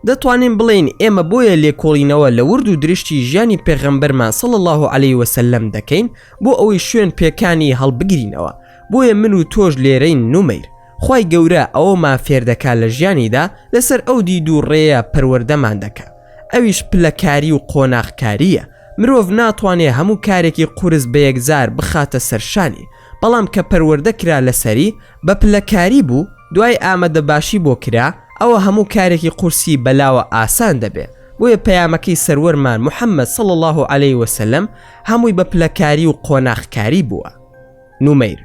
دەتوانین بڵێین ئێمە بۆیە لێکۆڵینەوە لە ورد و درشتی ژیانی پێغەمبەرمان صلی اللە علیه وسلم دەکەین بۆ ئەوەی شوێن پێکانی هەڵبگرینەوە بۆیە من و تۆش لێرەین نومەیر خوای گەورە ئەوەمان فێردەکا لە ژیانیدا لەسەر ئەو دید و ڕێیە پەروەردەمان دەکا ئەویش پلەکاری و قۆناغکارییە مرۆڤ ناتوانێ هەموو کارێکی قورس بە یەکجار بخاتە سەر شانی بەڵام کە پەروەردە کرا لەسەری بە پلەکاری بوو دوای ئامادەباشی بۆ کرا ئەوە هەموو کارێکی قورسی بەلاوە ئاسان دەبێ بۆیە پەیامەکەی سەروەرمان محمد صلی اللە علیه وسلم هەمووی بە پلەکاری و قۆناغکاری بووە. نومەیر،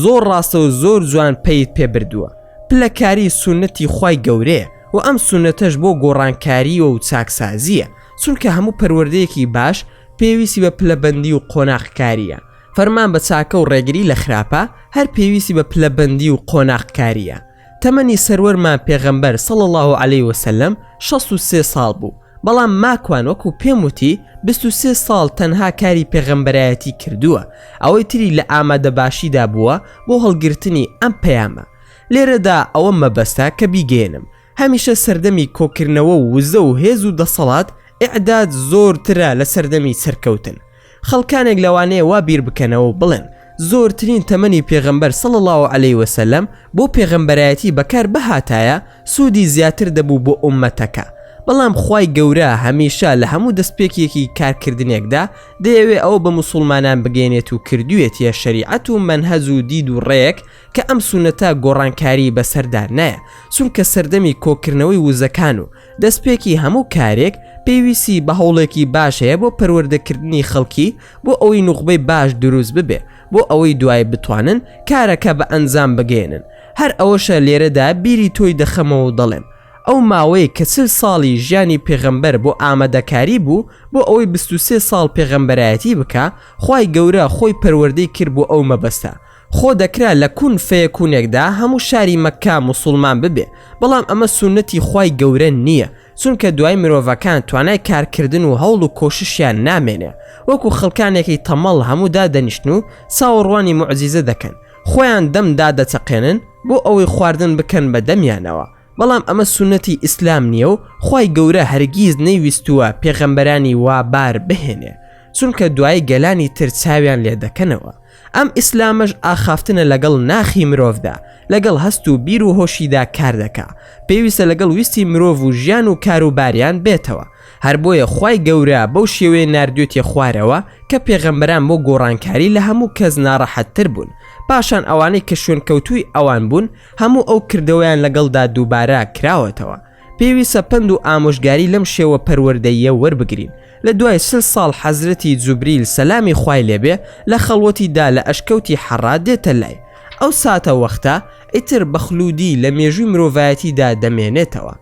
زۆر ڕاستە و زۆر جوان پەیت پێ بردووە، پلەکاری سوننەتی خوای گەورەیە و ئەم سوننەتەش بۆ گۆڕانکاریی و چاکسازییە، چونکە هەموو پەروەردەیەکی باش پێویستی بە پلەبەندی و قۆناغکارییە، فەرمان بە چاکە و ڕێگری لە خراپە هەر پێویستی بە پلەبەندی و قۆناغکارییە. تەمەنی سەروەرمان پێغەمبەر صلی اللە علیە وسلم 63 ساڵ بوو، بەڵام ماکوان وەکو پێم وتی 23 ساڵ تەنها کاری پێغەمبەرایەتی کردووە، ئەوەی تری لە ئامادەباشیدا بووە بۆ هەڵگرتنی ئەم پەیامە. لێرەدا ئەوەم مەبەستە کە بیگەیەنم، هەمیشە سەردەمی کۆکردنەوە و وزە و هێز و دەسەڵات، ئیعداد، زۆرترە لە سەردەمی سەرکەوتن. خەڵکانێک لەوانەیە وا بیر بکەنەوە و بڵێن. زۆرترین تەمەنی پێغەمبەر صلی اللە علیە وسلم بۆ پێغەمبەرایەتی بەکار بهاتایە سوودی زیاتر دەبوو بۆ ئوممەتەکە، بەڵام خوای گەورە هەمیشە لە هەموو دەستپێکێکی کارکردنێکدا دەیەوێ ئەوە بە موسوڵمانان بگەیەنێت و کردوویەتیە شەریعەت و مەنهەج و دید و ڕێیەک کە ئەم سوننەتە گۆڕانکاری بەسەردا نایە چونکە سەردەمی کۆکردنەوەی وزەکان و دەستپێکی هەموو کارێک پێویستی بە هەوڵێکی باش هەیە بۆ پەروەردەکردنی خەڵکی بۆ ئەوەی نوخبەی باش دروست ببێ بۆ ئەوەی دوای بتوانن کارەکە بە ئەنجام بگەیەنن هەر ئەوەشە لێرەدا بیری تۆی دەخەمەوە و دەڵێم ئەو ماوەی کە چل ساڵی ژیانی پێغەمبەر بۆ ئامادەکاری بوو بۆ ئەوەی 23 ساڵ پێغەمبەرایەتی بکا خوای گەورە خۆی پەروەردەی کرد بۆ ئەو مەبەستە خۆ دەکرا لە کون فەیەکونێکدا هەموو شاری مەککە موسوڵمان ببێ بەڵام ئەمە سوننەتی خوای گەورە نییە چونکە دوای مرۆڤەکان توانای کارکردن و هەوڵ و کۆششیان نامێنێ وەکو خەڵکانێکی تەمەڵ هەموو دادەنیشتن و چاوەڕوانی موعجیزە دەکەن خۆیان دەم دادەچەقێنن بۆ ئەوەی خواردن بکەن بە دەمیانەوە بەڵام ئەمە سوننەتی ئیسلام نییە و خوای گەورە هەرگیز نەیویستووە پێغەمبەرانی وا بار بهێنێ چونکە دوای گەلانی تر چاویان لێدەکەنەوە. ئەم ئیسلامەش ئاخافتنە لەگەڵ ناخی مرۆڤدا، لەگەڵ هەست و بیر و هۆشیدا کار دەکا، پێویستە لەگەڵ ویستی مرۆڤ و ژیان و کار و باریان بێتەوە. هەر بۆیە خوای گەورە بەو شێوەیە ناردوێتیە خوارەوە کە پێغەمبەران بۆ گۆڕانکاری لە هەموو کەس ناڕەحەتتر بوون، پاشان ئەوانەی کە شوێنکەوتووی ئەوان بوون هەموو ئەو کردەوەیان لەگەڵدا دووبارە کراوەتەوە. پێویستە پەند و ئامۆژگاری لەم شێوە پەروەردەییە وەربگرین. لە دوای چل ساڵ حەزرەتی جوبریل سەلامی خوای لێ بێ لە خەڵوەتی دا لە ئەشکەوتی حەڕا دێتە لای. ئەو ساتە وەختە ئیتر بە خلودی لە مێژووی مرۆڤایەتی دا دەمێنێتەوە.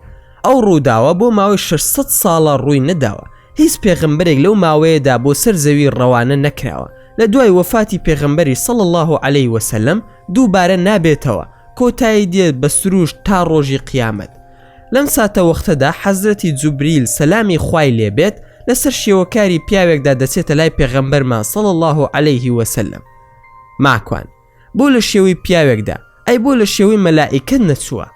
ئەو ڕووداوە بۆ ماوەی 600 ساڵە ڕووی نەداوە. هیچ پێغەمبەرێک لەو ماوەیەدا بۆ سەر زەوی ڕەوانە نەکراوە. لە دوای وەفاتی پێغەمبەری صلی اللە علیە وسلم دووبارە نابێتەوە. کۆتایی دێت بە سروشت تا ڕۆژی قیامەت. لەم ساتەوەختەدا حەزرەتی جوبریل سەلامی خوای لێ بێت لەسەر شێوەکاری پیاوێکدا دەچێتە لای پێغەمبەرمان صلی اللە علیه وسلم. ماکوان، بۆ لە شێوەی پیاوێکدا، ئەی بۆ لە شێوەی مەلائیکەت نەچووە؟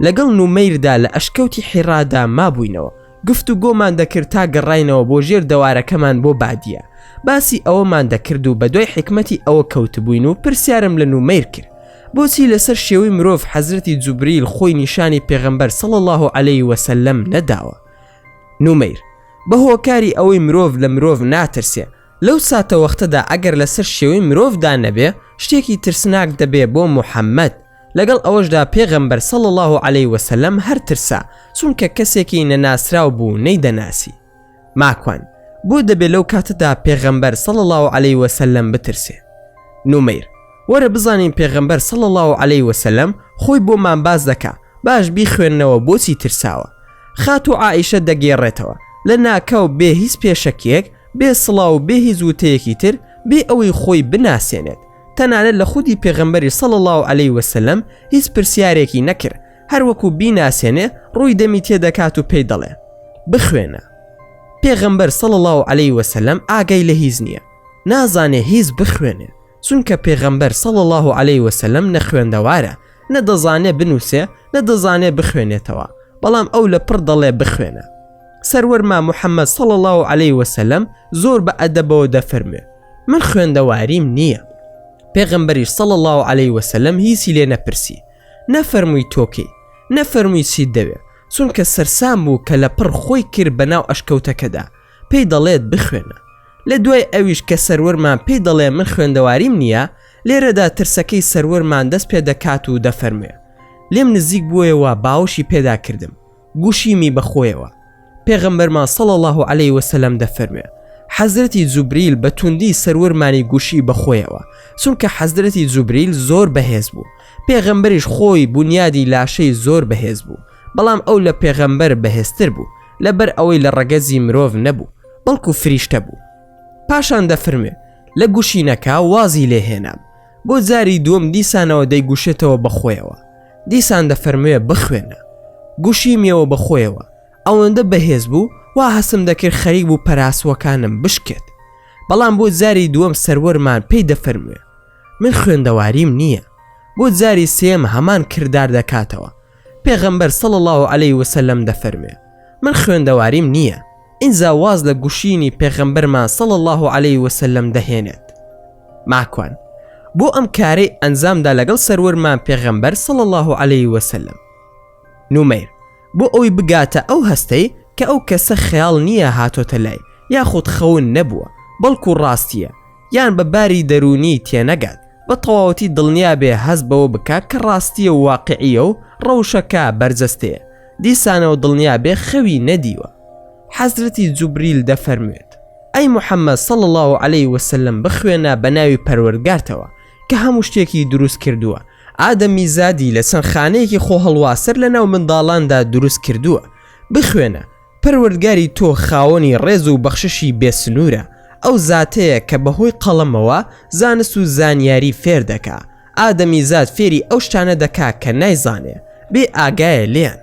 لەگەڵ نومەیردا لە ئەشکەوتی حیرادا مابووینەوە، گفتوگۆمان دەکرد تا گەڕاینەوە بۆ ژێر دەوارەکەمان بۆ بادیە، باسی ئەوەمان دەکرد و بەدوای حیکمەتی ئەوە کەوتبووین و پرسیارم لە نومەیر کرد، بۆچی لەسەر شێوەی مرۆڤ حەزرەتی جوبریل خۆی نیشانی پێغەمبەر صلی اللە علیه وسلم نەداوە؟ نومەیر، بە هۆکاری ئەوەی مرۆڤ لە مرۆڤ ناترسێ، لەو ساتەوەختەدا ئەگەر لەسەر شێوەی مرۆڤدا نەبێ شتێکی ترسناک دەبێ بۆ محەممەد، لەگەڵ ئەوەشدا پێغەمبەر صلی اللە علیه وسلم هەر ترسا، چونکە کەسێکی نەناسراو بوو نەیدەناسی. ماکوان، بۆ دەبێ لەو کاتەدا پێغەمبەر صلی اللە علیه وسلم بترسێ؟ نومەیر، وەرە بزانین پێغەمبەر صلی اللە علیه وسلم خۆی بۆمان باس دەکا، باش بیخوێننەوە بۆچی ترساوە. خاتوو عائیشە دەگێڕێتەوە، لە ناکاو بێ هیچ پێشەکیەک، بێ سڵاو و بێ هیچ وتەیەکی تر، بێ ئەوەی خۆی بناسێنێت، تەنانەت لە خودی پێغەمبەری صلی اللە علیه وسلم هیچ پرسیارێکی نەکرد، هەر وەکو بیناسێنێ ڕووی دەمی تێدەکات و پێی دەڵێ، بخوێنە. پێغەمبەر صلی اللە علیه وسلم ئاگای لە هیچ نییە، نازانێ هیچ بخوێنێ، چونکە پێغەمبەر صلی اللە علیه وسلم نەخوێندەوارە، نە دەزانێ بنووسێ نە دەزانێ بخوێنێتەوە، بەڵام ئەو لە پڕ دەڵێ بخوێنە. سەروەرمان محمد صلی اللە علیه وسلم زۆر بە ئەدەبەوە دەفەرموێ، من خوێندەواریم نییە. پێغەمبەریش صلی اللە علیه وسلم هیچی لێ نەپرسی، نەفەرمووی تۆ کێی، نەفەرمووی چیت دەوێ، چونکە سەرسام بوو کە لە پڕ خۆی کرد بە ناو ئەشکەوتەکەدا، پێی دەڵێت بخوێنە. لە دوای ئەویش کە سەروەرمان پێی دەڵێ من خوێندەواریم نییە، لێرەدا ترسەکەی سەروەرمان دەست پێ دەکات و دەفەرموێ، لێم نزیک بووەوە باوەشی پێدا کردم، گوشیمی بە خۆیەوە. پێغەمبەرمان صلی اللە علیە وسلم دەفەرموێ، حەزرەتی جوبریل بە توندی سەروەرمانی گوشی بە خۆیەوە، چونکە حەزرەتی جوبریل زۆر بەهێز بوو، پێغەمبەریش خۆی بونیادی لاشەی زۆر بەهێز بوو، بەڵام ئەو لە پێغەمبەر بەهێزتر بوو، لەبەر ئەوەی لە ڕەگەزی مرۆڤ نەبوو، بەڵکو فریشتە بوو. پاشان دەفرموێ، لە گوشینەکە وازی لێ هێنام. بۆ جاری دووەم دیسانەوە دەیگوشێتەوە بە خۆیەوە. دیسان دەفەرموێ بخوێنە. گوشیمیەوە بە خۆیەوە. ئەوەندە بەهێز بوو، وا هەستم دەکرد خەریک بوو پەراسووەکانم بشکێت. بەڵام بۆ جاری دووەم سەروەرمان پێی دەفەرموێ، من خوێندەواریم نییە. بۆ جاری سێیەم هەمان کردار دەکاتەوە. پێغەمبەر صلی اللە علیه وسلم دەفەرموێ، من خوێندەواریم نییە. ئینجا واز لە گوشینی پێغەمبەرمان صلی اللە علیه وسلم دەهێنێت. ماکوان. بۆ ئەم کارەی ئەنجامدا لەگەڵ سەروەرمان پێغەمبەر صلی اللە علیه وسلم؟ نومەیر، بۆ ئەوەی بگاتە ئەو هەستەی کە ئەو کەسە خەیاڵ نییە هاتۆتە لای یاخود خەون نەبووە بەڵکو ڕاستییە یان بە باری دەروونی تێنەگات بە تەواوەتی دڵنیا بێ هەست بەوە بکا کە ڕاستییە و واقیعییە و ڕەوشەکە بەرجەستەیە دیسانەوە دڵنیا بێ خەوی نەدیوە. حەزرەتی جوبریل دەفەرموێت، ئەی محەممەد صلی اللە علیه وسلم بخوێنە بە ناوی پەروەردگارتەوە کە هەموو شتێکی دروست کردووە، ئادەمیزادی لە چەند خانەیەکی خۆهەڵواسەر لەناو منداڵاندا دروست کردووە، بخوێنە، پەروەردگاری تۆ خاوەنی ڕێز و بەخششی بێ سنوورە، ئەو زاتەیە کە بەهۆی قەڵەمەوە زانست و زانیاری فێر دەکا، ئادەمیزاد فێری ئەو شتانە دەکا کە نایزانێ، بێ ئاگایە لێیان.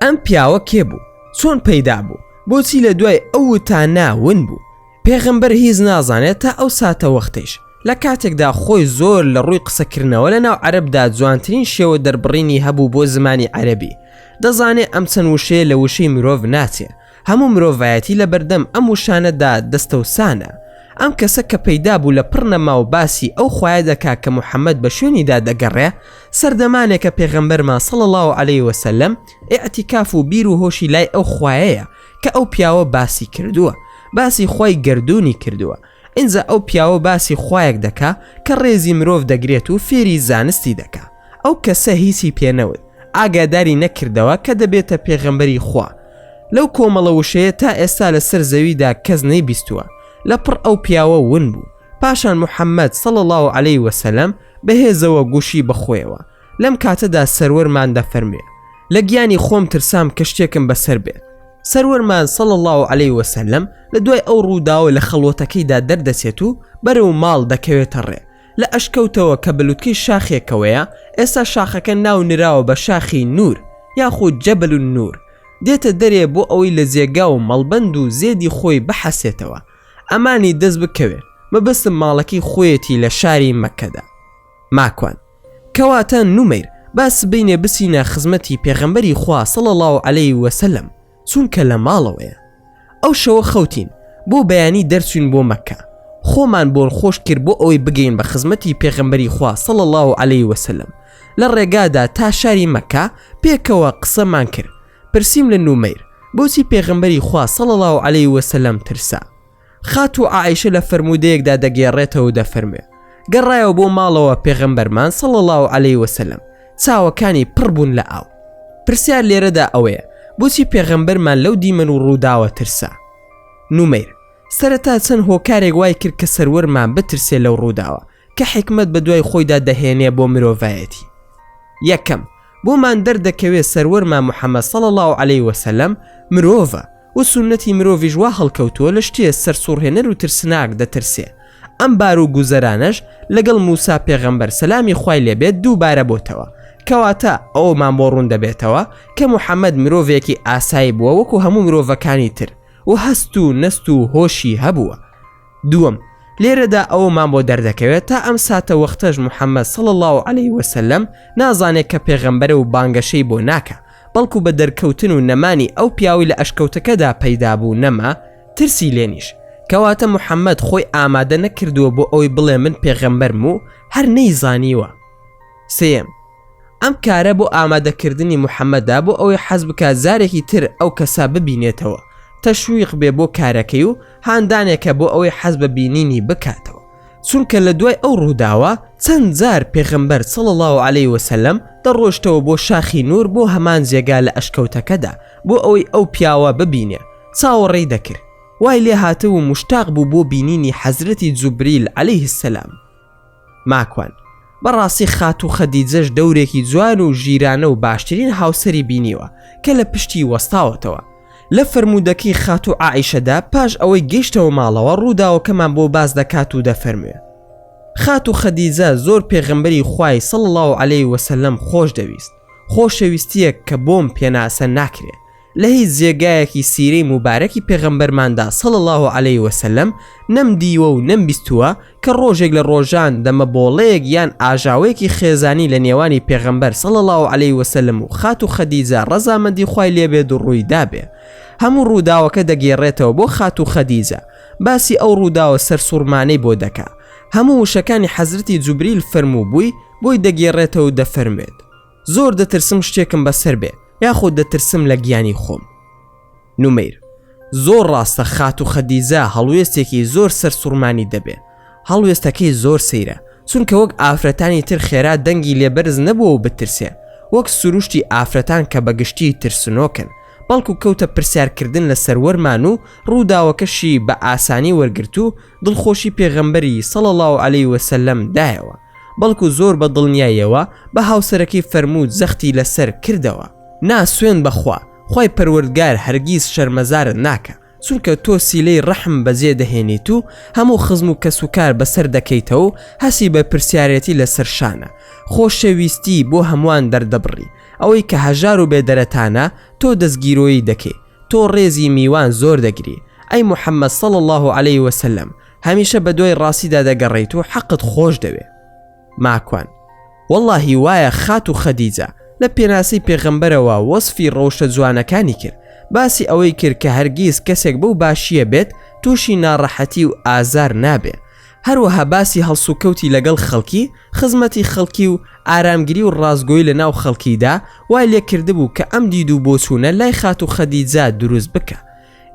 ئەم پیاوە کێ بوو؟ چۆن پەیدا بوو؟ بۆچی لە دوای ئەو وتانە ون بوو؟ پێغەمبەر هیچ نازانێت تا ئەو ساتەوەختەیش، لە کاتێکدا خۆی زۆر لە ڕووی قسەکردنەوە لە ناو عەرەبدا جوانترین شێوە دەربڕینی هەبوو بۆ زمانی عەرەبی، دەزانێ ئەم چەند وشەیە لە وشەی مرۆڤ ناچێ، هەموو مرۆڤایەتی لە بەردەم ئەم وشانەدا دەستەوسانە. ئەم کەسە کە پەیدا بوو لە پڕ نەما و باسی ئەو خوایە دەکا کە محەمەد بە شوێنیدا دەگەڕێ، سەردەمانێکە پێغەمبەرمان صلی اللە علیە وسلم ئیعتیکاف و بیر و هۆشی لای ئەو خوایەیە کە ئەو پیاوە باسی کردووە، باسی خوای گەردوونی کردووە. ئینجا ئەو پیاوە باسی خوایەک دەکا کە ڕێزی مرۆڤ دەگرێت و فێری زانستی دەکا. ئەو کەسە هیچی پێ نەوت، ئاگاداری نەکردەوە کە دەبێتە پێغەمبەری خوا. لەو کۆمەڵە وشەیە تا ئێستا لەسەر زەویدا کەس نەیبیستووە. لەپڕ ئەو پیاوە ون بوو. پاشان محەممەد، صلی اللە علیه وسلم، بە هێزەوە گوشی بە خۆیەوە. لەم کاتەدا سەروەرمان دەفەرموێ، لە گیانی خۆم ترسام کە شتێکم بەسەر بێت. سەروەرمان صلی اللە علیه وسلم لە دوای ئەو ڕووداوە لە خەڵوەتەکەیدا دەردەچێت و بەرەو ماڵ دەکەوێتە ڕێ. لە ئەشکەوتەوە کە بە لوتکەی شاخێکەوەیە، ئێستا شاخەکە ناو نراوە بە شاخی نوور یاخود جبل النور، دێتە دەرێ بۆ ئەوەی لە جێگا و مەڵبەند و زێدی خۆی بحەسێتەوە، ئەمانی دەست بکەوێ، مەبەستم ماڵەکەی خۆیەتی لە شاری مەککەدا. ماکوان. کەواتە نومەیر با سبەینێ بچینە خزمەتی پێغەمبەری خوا صلی اللە علیه وسلم چونکە لە ماڵەوەیە. ئەو شەوە خەوتین، بۆ بەیانی دەرچوین بۆ مەککە، خۆمان بۆن خۆش کرد بۆ ئەوەی بگەین بە خزمەتی پێغەمبەری خوا صلی اللە علیه وسلم، لە ڕێگادا تا شاری مەککە پێکەوە قسەمان کرد، پرسیم لە نومەیر بۆچی پێغەمبەری خوا صلی اللە علیه وسلم ترسا؟ خاتوو عائیشە لە فەرموودەیەکدا دەگێڕێتەوە و دەفەرموێ، گەڕایەوە بۆ ماڵەوە پێغەمبەرمان صلی اللە علیە وسلم چاوەکانی پڕ بوون لە ئاو. پرسیار لێرەدا ئەوەیە بۆچی پێغەمبەرمان لەو دیمەن و ڕووداوە ترسا؟ نومەیر، سەرەتا چەند هۆکارێک وای کرد کە سەروەرمان بترسێ لەو ڕووداوە کە حیکمەت بەدوای خۆیدا دەهێنێ بۆ مرۆڤایەتی. یەکەم، بۆمان دەردەکەوێ سەروەرمان محمد صلی اللە علیە وسلم مرۆڤە و سوننەتی مرۆڤیش وا هەڵکەوتووە لە شتێ سەرسوڕهێنەر و ترسناک دەترسێ، ئەم بار و گوزەرانەش لەگەڵ موسا پێغەمبەر سەلامی خوای لێ بێت دووبارە بۆتەوە، کەواتە ئەوەمان بۆ ڕوون دەبێتەوە کە محمد مرۆڤێکی ئاسایی بووە وەکو هەموو مرۆڤەکانی تر و هەست و نەست و هۆشی هەبووە. دووەم، لێرەدا ئەوەمان بۆ دەردەکەوێت تا ئەم ساتە وەختەش محمد صلی اللە علیه وسلم نازانێت کە پێغەمبەرە و بانگەشەی بۆ ناکا بەڵکو بە دەرکەوتن و نەمانی ئەو پیاوەی لە ئەشکەوتەکەدا پەیدا بوو نەما ترسی لێ نیشت کەواتە محمد خۆی ئامادە نەکردووە بۆ ئەوەی بڵێ من پێغەمبەرم و هەر نەیزانیوە. سێیەم، ئەم کارە بۆ ئامادەکردنی محەمەدە بۆ ئەوەی حەز بکات جارێکی تر ئەو کەسە ببینێتەوە، تەشویق بێ بۆ کارەکەی و هاندانێکە بۆ ئەوەی حەز بە بینینی بکاتەوە، چونکە لە دوای ئەو ڕووداوە چەند جار پێغەمبەر صلی اللە علیە وسلم دەڕۆشتەوە بۆ شاخی نور بۆ هەمان جێگا لە ئەشکەوتەکەدا بۆ ئەوەی ئەو پیاوە ببینێ چاوەڕێی دەکرد وای لێ هاتبوو موشتاق بوو بۆ بینینی حەزرەتی جوبریل علیه السلام. ماکوان، بەڕاستی خاتوو خەدیجەش دەورێکی جوان و ژیرانە و باشترین هاوسەری بینیوە کە لە پشتی وەستاوەتەوە. لە فەرموودەکەی خاتوو عائیشەدا پاش ئەوەی گەیشتەوە ماڵەوە ڕووداوەکەمان بۆ باس دەکات و دەفەرموێ، خاتوو خەدیجە زۆر پێغەمبەری خوای صلی اللە علیه وسلم خۆش دەویست، خۆشەویستییەک کە بۆم پێناسە ناکرێ، لە هیچ جێگایەکی سیرەی موبارەکی پێغەمبەرماندا صلی اللە علیه وسلم نەم دیوە و نەم بیستووە کە ڕۆژێک لە ڕۆژان دەمەبۆڵەیەک یان ئاژاوەیەکی خێزانی لە نێوانی پێغەمبەر صلی اللە علیه وسلم و خاتوو خەدیجە ڕەزامەندی خوای لێ بێت ڕووی دابێ. هەموو ڕووداوەکە دەگێڕێتەوە بۆ خاتوو خەدیجە باسی ئەو ڕووداوە سەرسوڕمانەی بۆ دەکا. هەموو وشەکانی حەزرەتی جوبریل فەرمووبووی بۆی دەگێڕێتەوە و دەفەرموێت، زۆر دەترسم شتێکم بەسەر بێ یاخود دەترسم لە گیانی خۆم. نومەیر، زۆر ڕاستە خاتوو خەدیجە هەڵوێستێکی زۆر سەرسوڕمانی دەبێ، هەڵوێستەکەی زۆر سەیرە، چونکە وەک ئافرەتانی تر خێرا دەنگی لێ بەرز نەبووە و بترسێ، وەک سروشتی ئافرەتان کە بە گشتی ترسنۆکن، بەڵکو کەوتە پرسیارکردن لە سەروەرمان و ڕووداوەکەشی بە ئاسانی وەرگرت و دڵخۆشی پێغەمبەری، صلی اللە علیە وسلم، دایەوە، بەڵکو زۆر بە دڵنیاییەوە بە هاوسەرەکەی فەرموو جەختی لەسەر کردەوە، نا سوێند بەخوا، خوای پەروەردگار هەرگیز شەرمەزارت ناکا، چونکە تۆ سیلەی ڕەحم بەجێ دەهێنیت و هەموو خزم و کەسوکار بەسەر دەکەیتەوە و هەستی بەرپرسیارێتی لەسەر شانە، خۆشەویستی بۆ هەمووان دەردەبڕی، ئەوەی کە هەژار و بێدەرەتانە تۆ دەستگیرۆیی دەکەی، تۆ ڕێزی میوان زۆر دەگری، ئەی محمد صلی اللە علیە وسلم هەمیشە بەدوای ڕاستیدا دەگەڕێیت و حەقت خۆش دەوێ. ماکوان، وەڵاهی وایە خاتوو خەدیجە، لە پێناسەی پێغەمبەرەوە وەسفی ڕەوشتە جوانەکانی کرد، باسی ئەوەی کرد کە هەرگیز کەسێک بەو باشییە بێت تووشی ناڕەحەتی و ئازار نابێ، هەروەها باسی هەڵسوکەوتی لەگەڵ خەڵکی، خزمەتی خەڵکی و ئارامگری و ڕاستگۆی لە ناو خەڵکیدا وای لێ کردبوو کە ئەم دید و بۆچوونە لای خاتوو خەدیجە دروست بکا.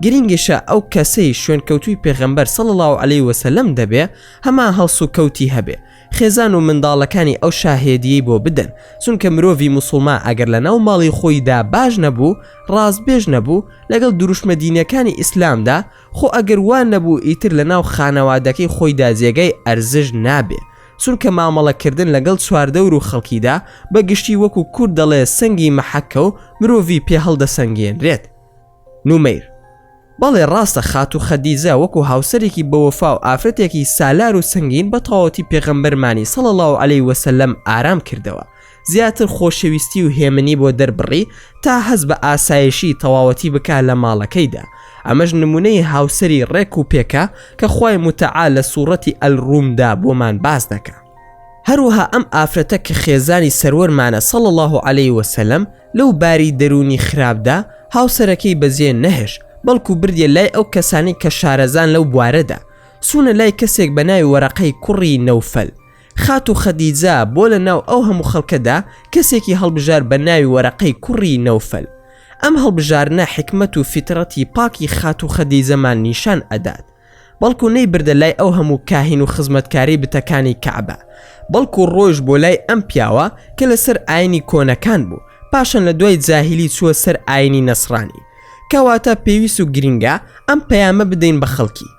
گرینگیشە ئەو کەسەی شوێنکەوتووی پێغەمبەر صلی اللە علیە وسلم دەبێ هەمان هەڵسوکەوتی هەبێ، خێزان و منداڵەکانی ئەو شاهێدیەی بۆ بدەن، چونکە مرۆڤی موسوڵمان ئەگەر لەناو ماڵی خۆیدا باش نەبوو، ڕاستبێژ نەبوو، لەگەڵ دروشمە دینیەکانی ئیسلامدا، خۆ ئەگەر وا نەبوو ئیتر لەناو خانەوادەکەی خۆیدا جێگای ئەرزش نابێ، چونکە مامەڵەکردن لەگەڵ چواردەور و خەڵکیدا بە گشتی وەکو کورد دەڵێ سەنگی مەحەکە و مرۆڤی پێ هەڵدەسەنگێنرێت. نومەیر، بەڵێ ڕاستە خاتوو خەدیجە وەکو هاوسەرێکی بەوەفا و ئافرەتێکی سالار و سەنگین بە تەواوەتی پێغەمبەرمانی صلی اللە علیە وسلم ئارام کردەوە زیاتر خۆشەویستی و هێمنی بۆ دەربڕی تا هەست بە ئاسایشی تەواوەتی بکا لە ماڵەکەیدا ئەمەش نمونەی هاوسەری ڕێک و پێکە کە خوای متعال لە سوڕەتی الرومدا بۆمان باس دەکا. هەروەها ئەم ئافرەتە کە خێزانی سەروەرمانە صلی اللە علیە وسلم لەو باری دەروونی خراپدا هاوسەرەکەی بەجێ نەهێشت، بەڵکو بردیە لای ئەو کەسانەی کە شارەزان لەو بوارەدا، چوونە لای کەسێک بە ناوی وەرەقەی کوڕی نەوفەل. خاتوو خەدیجە بۆ لە ناو ئەو هەموو خەڵکەدا کەسێکی هەڵبژارد بە ناوی وەرەقەی کوڕی نەوفەل. ئەم هەڵبژاردنە حیکمەت و فیتڕەتی پاکی خاتوو خەدیجەمان نیشان ئەدات. بەڵکو نەیبردە لای ئەو هەموو کاهین و خزمەتکارەی بتەکانی کەعبە، بەڵکو ڕۆیشت بۆ لای ئەم پیاوە کە لەسەر ئاینی کۆنەکان بوو، پاشان لە دوای جاهیلی چووە سەر ئاینی نەسڕانی. کەواتە پێویست و گرینگە ئەم پەیامە بدەین بە خەڵکی.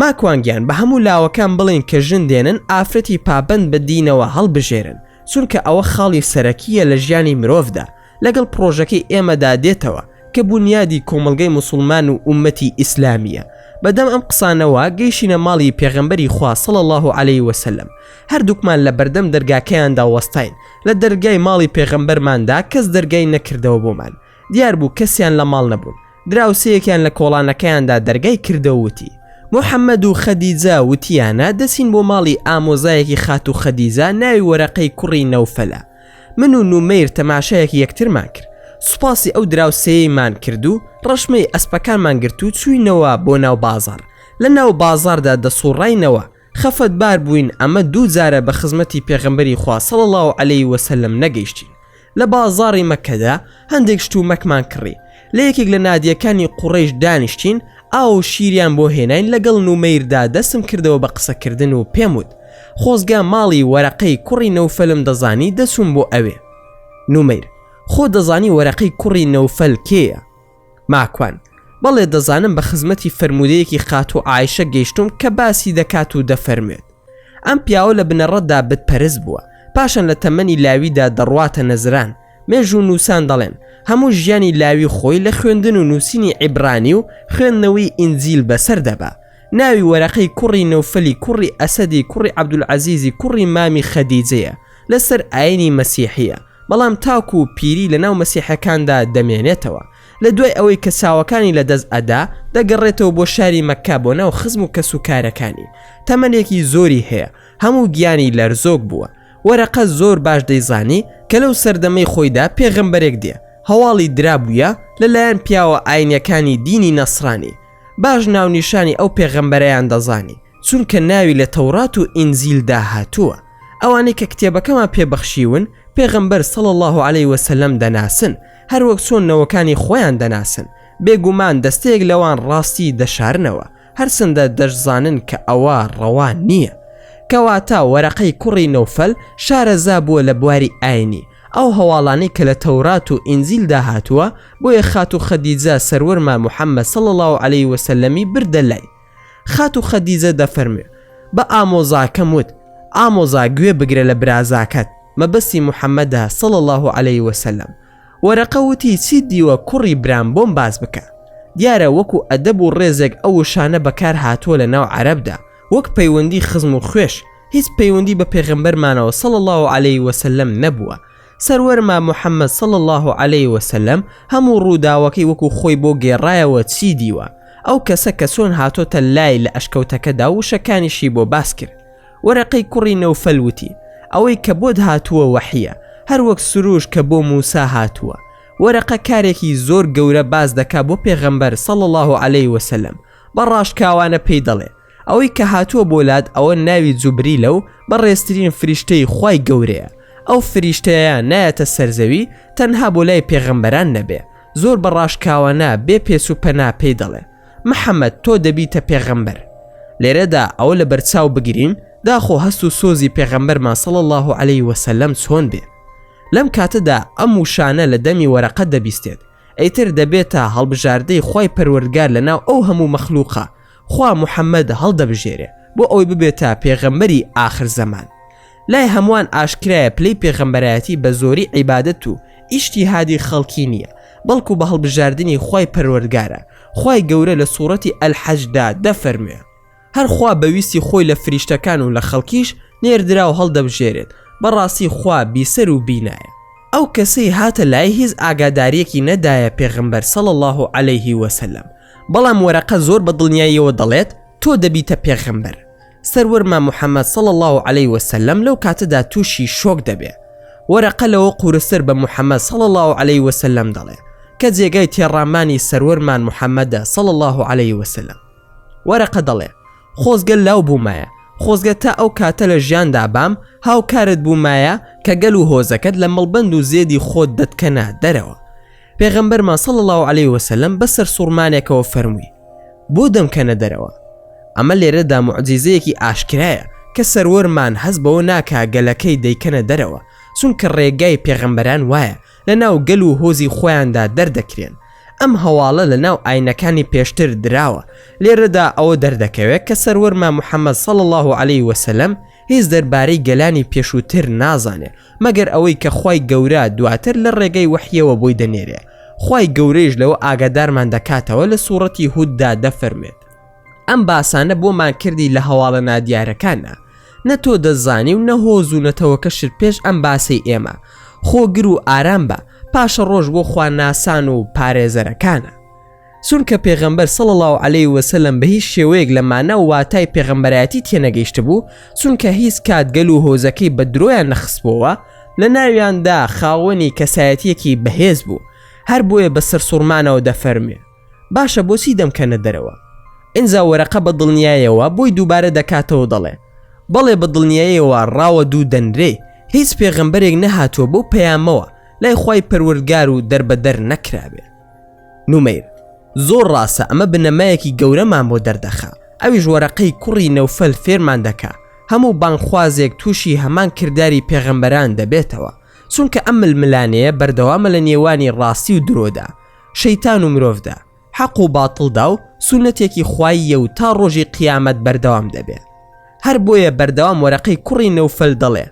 ماکوان گیان بە هەموو لاوەکان بڵێین کە ژن دێنن ئافرەتی پابەند بە دینەوە هەڵبژێرن، چونکە ئەوە خاڵی سەرەکییە لە ژیانی مرۆڤدا، لەگەڵ پڕۆژەکەی ئێمەدا دێتەوە کە بونیادی کۆمەڵگەی موسوڵمان و ئوممەتی ئیسلامییە. بەدەم ئەم قسانەوە گەیشتینە ماڵی پێغەمبەری خوا صلی اللە علیە وسلم، هەردووکمان لە بەردەم دەرگاکەیاندا وەستاین، لە دەرگای ماڵی پێغەمبەرماندا کەس دەرگای نەکردەوە بۆمان، دیار بوو کەسیان لە ماڵ نەبوون، دراوسێیەکیان لە کۆڵانەکەیاندا دەرگای کردەوە وتی، محەمەد و خەدیجە وتیانە دەچین بۆ ماڵی ئامۆزایەکی خاتوو خەدیجە ناوی وەرەقەی کوڕی نەوفەلە، من و نومەیر تەماشایەکی یەکترمان کرد، سوپاسی ئەو دراوسێیەیمان کرد و ڕەشمەی ئەسپەکانمان گرت و چووینەوە بۆ ناو بازاڕ. لە ناو بازاڕدا دەسووڕاینەوە، خەفەتبار بووین ئەمە دوو جارە بە خزمەتی پێغەمبەری خوا صلی اللە علیە وسلم نەگەیشتین. لە بازاڕی مەککەدا هەندێک شتومەکمان کڕی. لە یەکێک لە نادییەکانی قوڕەیش دانیشتین، ئاو و شیریان بۆ هێناین لەگەڵ نومەیردا دەستم کردەوە بە قسەکردن و پێم وت، خۆزگە ماڵی وەرەقەی کوڕی نەوفەلم دەزانی دەچووم بۆ ئەوێ. نومەیر، خۆ دەزانی وەرەقەی کوڕی نەوفەل کێیە؟ ماکوان، بەڵێ دەزانم بە خزمەتی فەرموودەیەکی خاتوو عائیشە گەیشتووم کە باسی دەکات و دەفەرموێت ئەم پیاوە لە بنەڕەتدا بت پەرست بووە پاشان لە تەمەنی لاویدا دەڕواتە نەزران مێژوو نووسان دەڵێن هەموو ژیانی لاوی خۆی لە خوێندن و نووسینی عیبرانی و خوێندنەوەی ئینجیل بەسەر دەبا ناوی وەرەقەی کوڕی نەوفەلی کوڕی ئەسەدی کوڕی عەبدولعەزیزی کوڕی مامی خەدیجەیە لەسەر ئاینی مەسیحیە بەڵام تاکو پیری لەناو مەسیحەکاندا دەمێنێتەوە لە دوای ئەوەی کە چاوەکانی لە دەست ئەدا دەگەڕێتەوە بۆ شاری مەککە بۆ ناو خزم و کەس و کارەکانی تەمەنێکی زۆری هەیە هەموو گیانی لەرزۆک بووە وەرەقە زۆر باش دەیزانی کە لەو سەردەمەی خۆیدا پێغەمبەرێک دێ هەواڵی درابوویە لەلایەن پیاوە ئاینیەکانی دینی نەسرانی باش ناونیشانی ئەو پێغەمبەرەیان دەزانی. چونکە ناوی لە تەورات و ئینجیلدا هاتووە. ئەوانەی کە کتێبەکەمان پێ بەخشیون پێغەمبەر صلی اللە علیه وسلم دەناسن هەروەک چۆن نەوەکانی خۆیان دەناسن، بێگومان دەستەیەک لەوان ڕاستی دەشارنەوە هەرچەندە دەشزانن کە ئەوە ڕەوا نییە. کەواتە وەرەقەی کوڕی نەوفەل شارەزا بووە لە بواری ئاینی، ئەو هەواڵانەی کە لە تەورات و ئینجیلدا هاتووە، بۆیە خاتوو خەدیجە سەروەرمان محمد صلی اللە علیه وسلم ی بردە لای. خاتوو خەدیجە دەفەرموێ، بە ئامۆزاکەم وت، ئامۆزا گوێ بگرە لە برازاکەت، مەبەستی محمدە صلی اللە علیه وسلم. وەرەقە وتی چیت دیوە کوڕی برام بۆم باس بکە. دیارە وەکو ئەدەب و ڕێزێک ئەو وشانە بەکار هاتووە لە ناو عەرەبدا وەک پەیوەندی خزم و خوێش هیچ پەیوەندی بە پێغەمبەرمانەوە صلی اللە علیه وسلم نەبووە سەروەرمان محمد صلی اللە علیه وسلم هەموو ڕووداوەکەی وەکو خۆی بۆ گێڕایەوە چی دیوە ئەو کەسە کە چۆن هاتۆتە لای لە ئەشکەوتەکەدا وشەکانیشی بۆ باس کرد وەرەقەی کوڕی نەوفەل وتی، ئەوەی کە بۆت هاتووە وەحییە، هەروەک سروش کە بۆ موسا هاتووە. وەرەقە کارێکی زۆر گەورە باس دەکا بۆ پێغەمبەر صلی اللە علیە وسلم، بە ڕاشکاوانە پێی دەڵێ، ئەوەی کە هاتووە بۆ لات ئەوە ناوی جوبریلە و بەڕێزترین فریشتەی خوای گەورەیە، ئەو فریشتەیە نایەتە سەر زەوی تەنها بۆ لای پێغەمبەران نەبێ، زۆر بە ڕاشکاوانە بێ پێچ و پەنا پێی دەڵێ. محەمەد تۆ دەبیتە پێغەمبەر. لێرەدا ئەوە لەبەرچاو بگرین داخۆ هەست و سۆزی پێغەمبەرمان صلی اللە علیه وسلم چۆن بێ لەم کاتەدا ئەم وشانە لە دەمی وەرەقە دەبیستێت ئیتر دەبێتە هەڵبژاردەی خوای پەروەردگار لەناو ئەو هەموو مەخلوقە خوا محەمەد هەڵدەبژێرێ بۆ ئەوەی ببێتە پێغەمبەری ئاخر زەمان لای هەمووان ئاشکرایە پلەی پێغەمبەرایەتی بە زۆری عیبادەت و ئیجتیهادی خەڵکی نییە بەڵکو بە هەڵبژاردنی خوای پەروەردگارە، خوای گەورە لە سوڕەتی الحج دا دەفەرموێ، هەر خوا بە ویستی خۆی لە فریشتەکان و لە خەڵکیش نێردراو هەڵدەبژێرێت، بەڕاستی خوا بیسەر و بینایە. ئەو کەسەی هاتە لای هیچ ئاگاداریەکی نەدایە پێغەمبەر صلی اللە علیه وسلم، بەڵام وەرەقە زۆر بە دڵنیاییەوە دەڵێت تۆ دەبیتە پێغەمبەر. سەروەرمان محمد صلی اللە علیه وسلم لەو کاتەدا تووشی شۆک دەبێ. وەرەقە لەوە قورستر بە محمد صلی اللە علیه وسلم دەڵێ کە جێگای تێڕامانی سەروەرمان محمدە صلی اللە علیه وسلم. وەرەقە دەڵێ خۆزگە لاو بوومایە، خۆزگە تا ئەو کاتە لە ژیاندا بام هاوکارت بوومایە کە گەل و هۆزەکەت لە مەڵبەند و زێدی خۆت دەتکەنە دەرەوە. پێغەمبەرمان صلی اللە علیه وسلم بە سەرسوڕمانێکەوە فەرمووی بۆ دەمکەنە دەرەوە؟ ئەمە لێرەدا موعجیزەیەکی ئاشکرایە کە سەروەرمان هەست بەوە ناکا گەلەکەی دەیکەنە دەرەوە، چونکە ڕێگای پێغەمبەران وایە لەناو گەل و هۆزی خۆیاندا دەردەکرێن. ئەم هەواڵە لەناو ئاینەکانی پێشتر دراوە، لێرەدا ئەوە دەردەکەوێت کە سەروەرمان محمد صلی اللە علیه وسلم هیچ دەربارەی گەلانی پێشووتر نازانێ مەگەر ئەوەی کە خوای گەورە دواتر لە ڕێگەی وەحیەوە بۆی دەنێرێ خوای گەورەیش لەوە ئاگادارمان دەکاتەوە لە سوڕەتی هوددا دەفەرموێت ئەم باسانە بۆمان کردی لە هەواڵە نادیارەکانە نە تۆ دەزانی و نە هۆز و نەتەوەکەشت پێش ئەم باسەی ئێمە خۆگر و ئارام بە پاشە ڕۆژ بۆ خواناسان و پارێزەرەکانە. چونکە پێغەمبەر صلی اللە علیه وسلم بە هیچ شێوەیەک لە مانا و واتای پێغەمبەرایەتی تێنەگەیشتبوو، چونکە هیچ کات گەل و هۆزەکەی بە درۆیان نەخستبۆوە، لە ناویاندا خاوەنی کەسایەتیەکی بەهێز بوو، هەر بۆیە بە سەرسوڕمانەوە دەفەرموێ، باشە بۆچی دەمکەنە دەرەوە؟ ئینجا وەرەقە بە دڵنیایەوە بۆی دووبارە دەکاتەوە دەڵێ، بەڵێ بە دڵنیایەوە ڕاوەدوو دەنرێی، هیچ پێغەمبەرێک نەهاتووە بەو پەیامەوە لای خوای پەروەردگار و دەربەدەر نەکرابێ. نومەیر، زۆر ڕاستە ئەمە بنەمایەکی گەورەمان بۆ دەردەخا ئەویش وەرەقەی کوڕی نەوفەل فێرمان دەکا هەموو بانگخوازێک تووشی هەمان کرداری پێغەمبەران دەبێتەوە چونکە ئەم ململانێیە بەردەوامە لە نێوانی ڕاستی و درۆدا شەیتان و مرۆڤدا حەق و باتڵدا و سوننەتێکی خواییە و تا ڕۆژی قیامەت بەردەوام دەبێ هەر بۆیە بەردەوام وەرەقەی کوڕی نەوفەل دەڵێ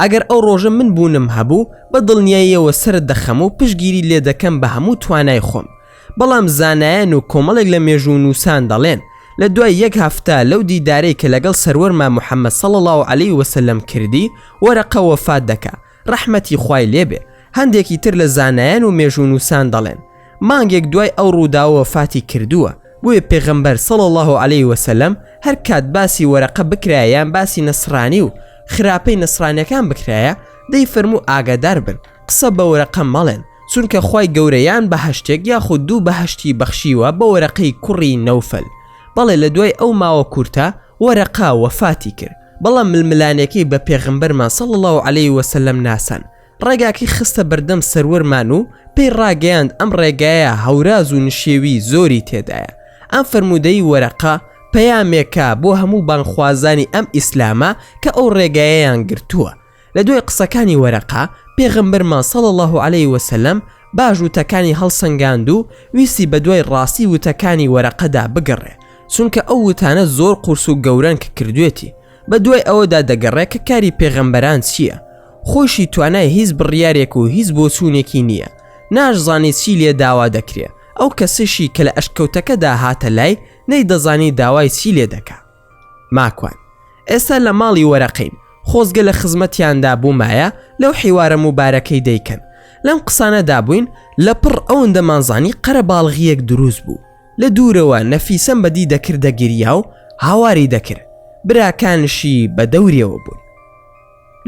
ئەگەر ئەو ڕۆژە من بوونم هەبوو بە دڵنیاییەوە سەرت دەخەم و پشتگیری لێ دەکەم بە هەموو توانای خۆم بەڵام زانایان و کۆمەڵێک لە مێژوونووسان دەڵێن لە دوای یەک هەفتە لەو دیدارەی کە لەگەڵ سەروەرمان محمد صلی اللە علیه وسلم کردی وەرەقە وەفات دەکا ڕەحمەتی خوای لێ بێ هەندێکی تر لە زانایان و مێژوونووسان دەڵێن مانگێک دوای ئەو ڕووداوە وەفاتی کردووە بۆیە پێغەمبەر صلی اللە علیه وسلم هەر کات باسی وەرەقە بکرایە یان باسی نەسرانی و خراپەی نەسرانیەکان بکرایە دەیفەرموو ئاگادار بن قسە بە وەرەقە مەڵێن چونکە خوای گەورە یان بەهەشتێک یاخود دوو بەهەشتی بەخشیوە بە وەرەقەی کوڕی نەوفەل بەڵێ لە دوای ئەو ماوە کورتە. وەرەقە وەفاتی کرد، بەڵام ململانێکەی بە پێغەمبەرمان صلی اللە علیە وسلم ناسان، ڕێگاکەی خستە بەردەم سەروەرمان و پێی ڕاگەیاند ئەم ڕێگایە هەوراز و نشێوی زۆری تێدایە. ئەم فەرموودەی وەرەقە پەیامێکە بۆ هەموو بانگخوازانی ئەم ئیسلامە کە ئەو ڕێگایەیان گرتووە. لە دوای قسەکانی وەرەقە، پێغەمبەرمان صلی اللە علیە وسلم باش وتەکانی هەڵسەنگاند و ویستی بەدوای ڕاستی وتەکانی وەرەقەدا بگەڕێ، چونکە ئەو وتانە زۆر قورس و گەورەن کە کردوێتی، بەدوای ئەوەدا دەگەڕێ کە کاری پێغەمبەران چییە، خۆیشی توانای هیچ بڕیارێک و هیچ بۆچوونێکی نییە، ناشزانێ چی لێ داوا دەکرێ، ئەو کەسەشی کە لە ئەشکەوتەکەدا هاتە لای نەیدەزانی داوای چی لێ دەکا. ماکوان، ئێستا لە ماڵی وەرەقەین، خۆزگە لە خزمەتیاندا بوومایە لەو حیوارە موبارەکەی دەیکەن. لەم قسانەدا بووین، لەپڕ ئەوەندەمان زانی قەرەباڵغییەک دروست بوو. لە دوورەوە نەفیسەم بەدی دەکرد دەگریا و هاواری دەکرد، براکانشی بە دەوریەوە بوون.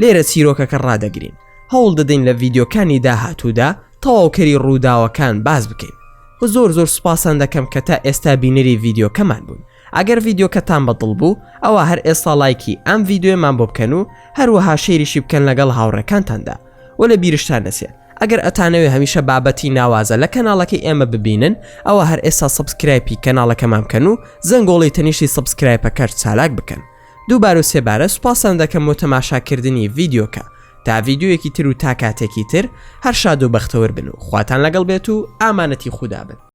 لێرە چیرۆکەکە ڕادەگرین، هەوڵ دەدەین لە ڤیدیۆکانی داهاتوودا تەواوکەری ڕووداوەکان باس بکەین. و زۆر زۆر سوپاستان دەکەم کە تا ئێستا بینەری ڤیدیۆکەمان بوون. ئەگەر ڤیدیۆکەتان بە دڵ بوو ئەوا هەر ئێستا ڵایکی ئەم ڤیدیۆیەمان بۆ بکەن و هەروەها شەیریشی بکەن لەگەڵ هاوڕێکانتاندا و لە بیرشتان نەچێ ئەگەر ئەتانەوێ هەمیشە بابەتی ناوازە لە کەناڵەکەی ئێمە ببینن ئەوا هەر ئێستا subscribe ی کەناڵەکەمان بکەن و زەنگۆڵی تەنیشتی subscribe ەکەش چالاک بکەن دووبارە و سێبارە سوپاستان دەکەم بۆ تەماشاکردنی ڤیدیۆکە تا ڤیدیۆیەکی تر و تا کاتێکی تر هەر شاد و بەختەوەر بن و خواتان لەگەڵ بێت و ئامانەتی خودا بن.